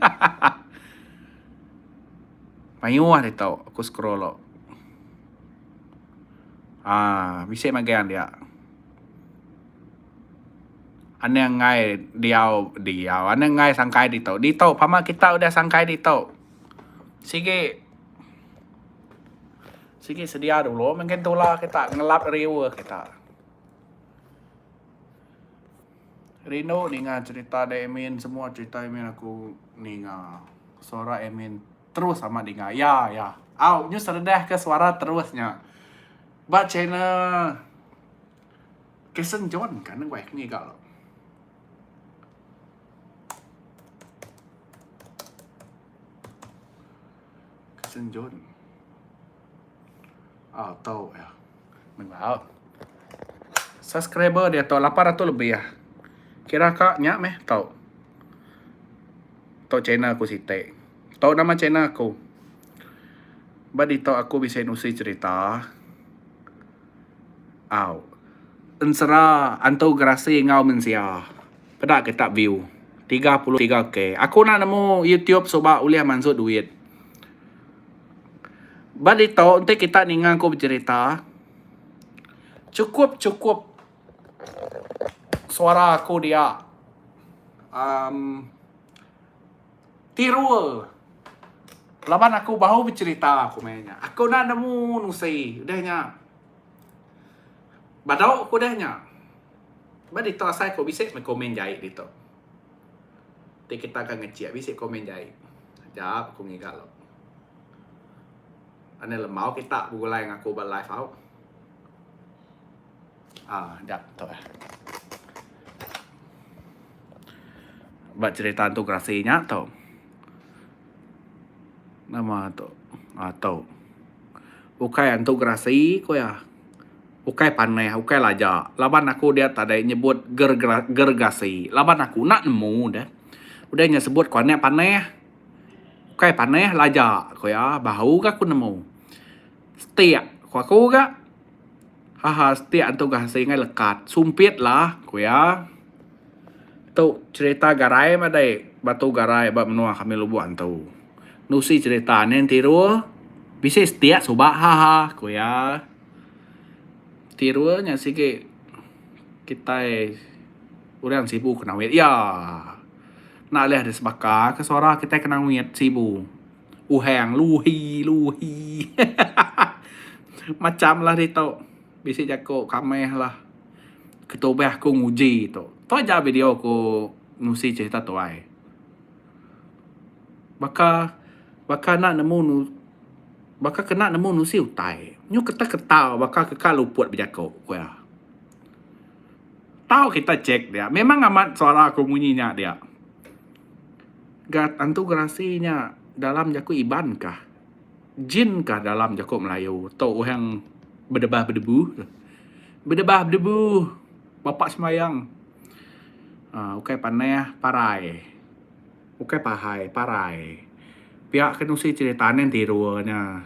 Hahaha. Mayuh ditu aku scroll tu. Aaa bisi magang dia. Anang enggai diau diau anang enggai sangkai ditu. Ditu pama kita udah sangkai ditu. Sigi sigi sedia dulu mungkin tula kita ngelap riuh kita. Rindu ninga cerita de admin semua cerita admin aku ninga. Suara admin terus amat dinga. Ya ya. Au nyu seredah ke suara terus nya. Ba channel Kason John ka nengah aku ngiga tu. Kason John. Au tau ya. Nengah. Subscriber diatu 800 lebih. Kira ka nya meh tu. Tu channel aku siti. Tu nama channel aku. Ba ditu aku bisi nusi cherita. Au. Ensera antu gerasi enggau mensia. Peda kita view. 33k. Aku enda nemu YouTube suba ulih mansut duit. Ba ditu enti kita ninga aku becherita chukup chukup suara aku dia uhh tirul laban aku baru becherita ku meh nya. Aku enda nemu nusi udah nya. Badu ku udah nya. Ba ditu asai ku bisi meh komen jai ditu. Ti kita ka ngecik bisi komen jai. Jap ku ngiga lo. Ane lembau kita begulai ngan aku ba live au. Aaa jap tu eh. Ba cerita antu gerasi nya tu. Nama tu aaa tu. Ukai antu gerasi ku iya. Ukai paneh ukai laja laban aku dia tadi nyebut gergasi laban aku enda nemu deh. Udah nya sebut ku anak paneh ukai paneh laja ku iya bahu ga aku nemu. Setik ku aku ga haha setik antu gerasi ngai lekat sumpit lah ku iya. Tu cherita garai madai batu garai ba menua kami Lubok Antu. Nusi cherita anih tirul bisi setik suba haha ku iya. Tirul nya sigi kitai orang sibu Kanowit iya. Enda alih deh sebaka ke suara kitai Kanowit sibu. Uhang luhi luhi hahaha macam lah ditu bisi jaku kameh lah ketubah ku nguji tu. Tu aja video ku nusi cerita tuai. Baka baka enda nemu Baka kena nemu nusi utai. Nyu ketau-ketau baka ke ka luput bejaku, ku iya. Tau kita check dia, memang amat suara aku munyi nya dia. Ga antu gerasi nya dalam jaku Iban kah? Jin kah dalam jaku Melayu tu orang bedebah bedebu. Bedebah bedebu bapak sembayang uhh ukai panah parai. Ukai pahai, parai. Pia ke nusi cherita anih tirul nya.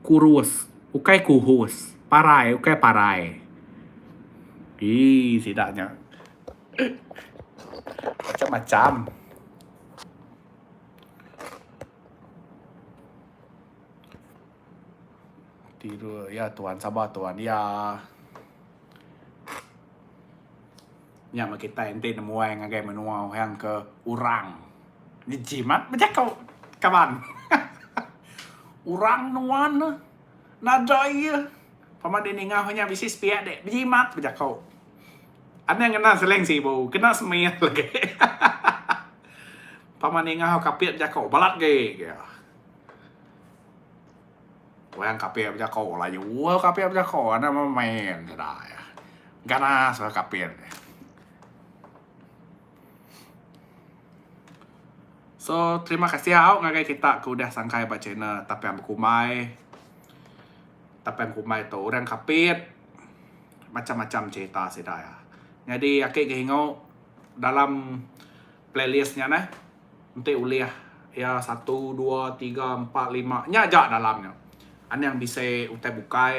Kurus, ukai kuhus. Parai, ukai parai. Ii sida nya. Macam-macam. Tirul, ya tuan, sabar tuan. Ya. Nya meh kitai enti nemuai ngagai menua orang ke urang ngejimat bejaku kaban. Urang nuan ne nadai iya. Pama deh ninga nya bisi sepiak deh bejimat bejaku. Anang ngena slang sibu kena semil agi. Pama ninga kapit bejaku balat agi. Orang kapir bejako layu kapir bejako enda main sida iya. Ganas orang kapir. So terima kasih au ngagai kita ke udah sangkai ba channel Tapang Bekumbai. Tapang Bekumbai tu orang kapit macam-macam cerita sida iya. Nyadi aki ke ingu dalam playlist nya neh. Enti ulih iya satu dua tiga empat lima nya aja dalam nya. Anang bisi utai bukai.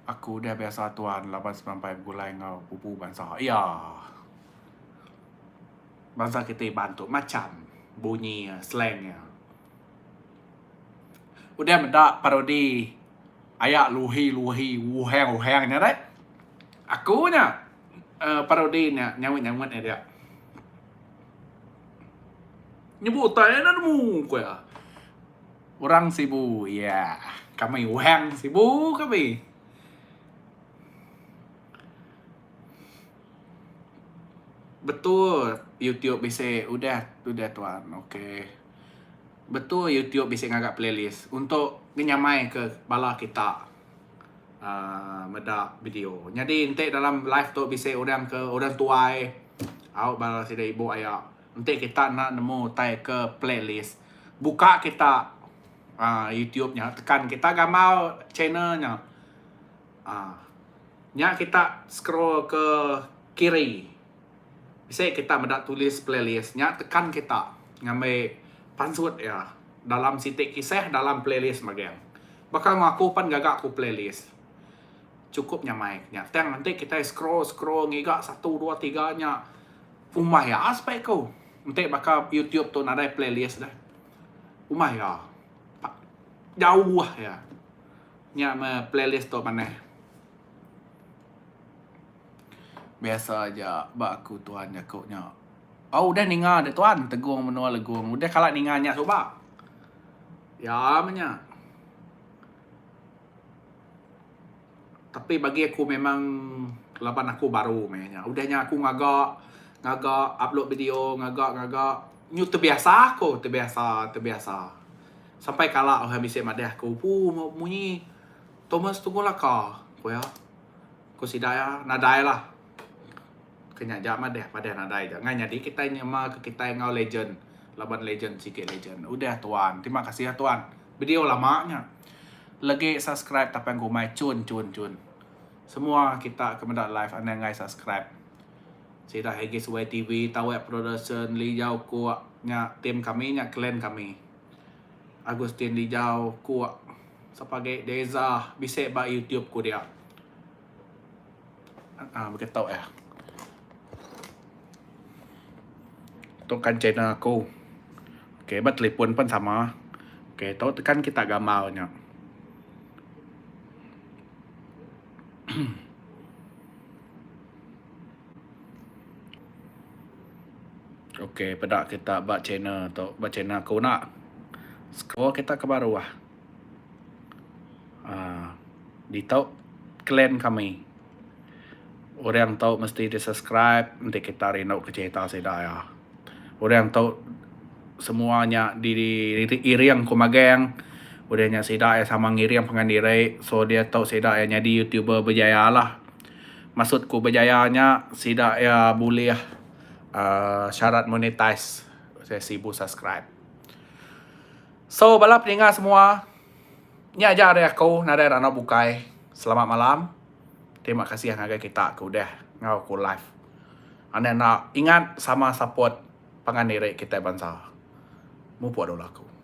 Aku udah biasa tuan laban semampai begulai enggau pupu bansa. Iya. Bansa kitai Iban tu macam bunyi iya slang iya. Udah meda parodi aya luhi luhi uhang uhang nya deh. Aku nya uhh parodi nya nyaut nyaut iya dia. Nyebut utai enda nemu ku iya. Orang Sibu iya. Kami wang Sibu kami. Betul YouTube bisi udah udah tuan okay. Betul YouTube bisi ngaga playlist untuk ngenyamai ke bala kita uhh meda video. Nyadi enti dalam live tu bisi orang ke orang tuai au bala sida ibu aya. Enti kita enda nemu utai ke playlist, buka kita uhh YouTube nya tekan kita gambar channel nya uhh. Nya kita scroll ke kiri. Bisi kita meda tulis playlist nya tekan kita ngambi pansut iya dalam siti kisah dalam playlist magang. Baka enggau aku pan gaga aku playlist. Chukup nyamai nya. Tang enti kitai scroll scroll ngiga satu dua tiga nya umai iya aspai ku. Enti baka YouTube tu nadai playlist deh. Umai iya. Jauh iya. Nya meh playlist tu manah. Biasa aja ba aku tuan jaku nya. Oh udah ninga deh tuan Tegung menua Legung. Udah kala ninga nya suba. Ya meh nya. Tapi bagi aku memang laban aku baru meh nya. Udah nya aku ngaga ngaga upload video ngaga ngaga nyu tebiasa aku tebiasa tebiasa. Sampai kala orang bisi madah aku pu munyi Thomas Tunggu Laka ku iya. Ku sida iya nadai lah. Ke nya aja madah madah nadai aja. Ngai nyadi kitai nyema ke kitai enggau legend laban legend sigi legend. Udah tuan. Terima kasih ah tuan. Video lama nya. Legi subscribe tapang gumai chun chun chun. Semua kita ke meda live anang enggai subscribe. Sida Hegis YTV, Tawek Production, Lijau Kuk nya team kami nya clan kami. Agustin Lijau Kuk sapa agi Deza bisi ba YouTube ku dia. Aaa begitu eh. Tu kan channel aku. Okay ba telefon pun sama. Okay tu tekan kita gambar nya. Ok peda kita ba channel tu ba channel aku enda. Scroll kita ke baruh aaa ditu clan kami. Orang tu mesti di subscribe enti kita rindu ke cerita sida iya. Orang tu semua nya di iring ku magang udah nya sida iya sama ngiring pangan diri so diatu sida iya nyadi youtuber berjaya lah. Maksud ku berjaya nya sida iya bulih uhh syarat monetize seribu subscribe. So bala peninga semua nya aja ari aku nadai randau bukai. Selamat malam. Terima kasih ngagai kita ke udah enggau aku live. Anda enda ingat sama support pangan diri kitai bansa. Mupuk dulu aku.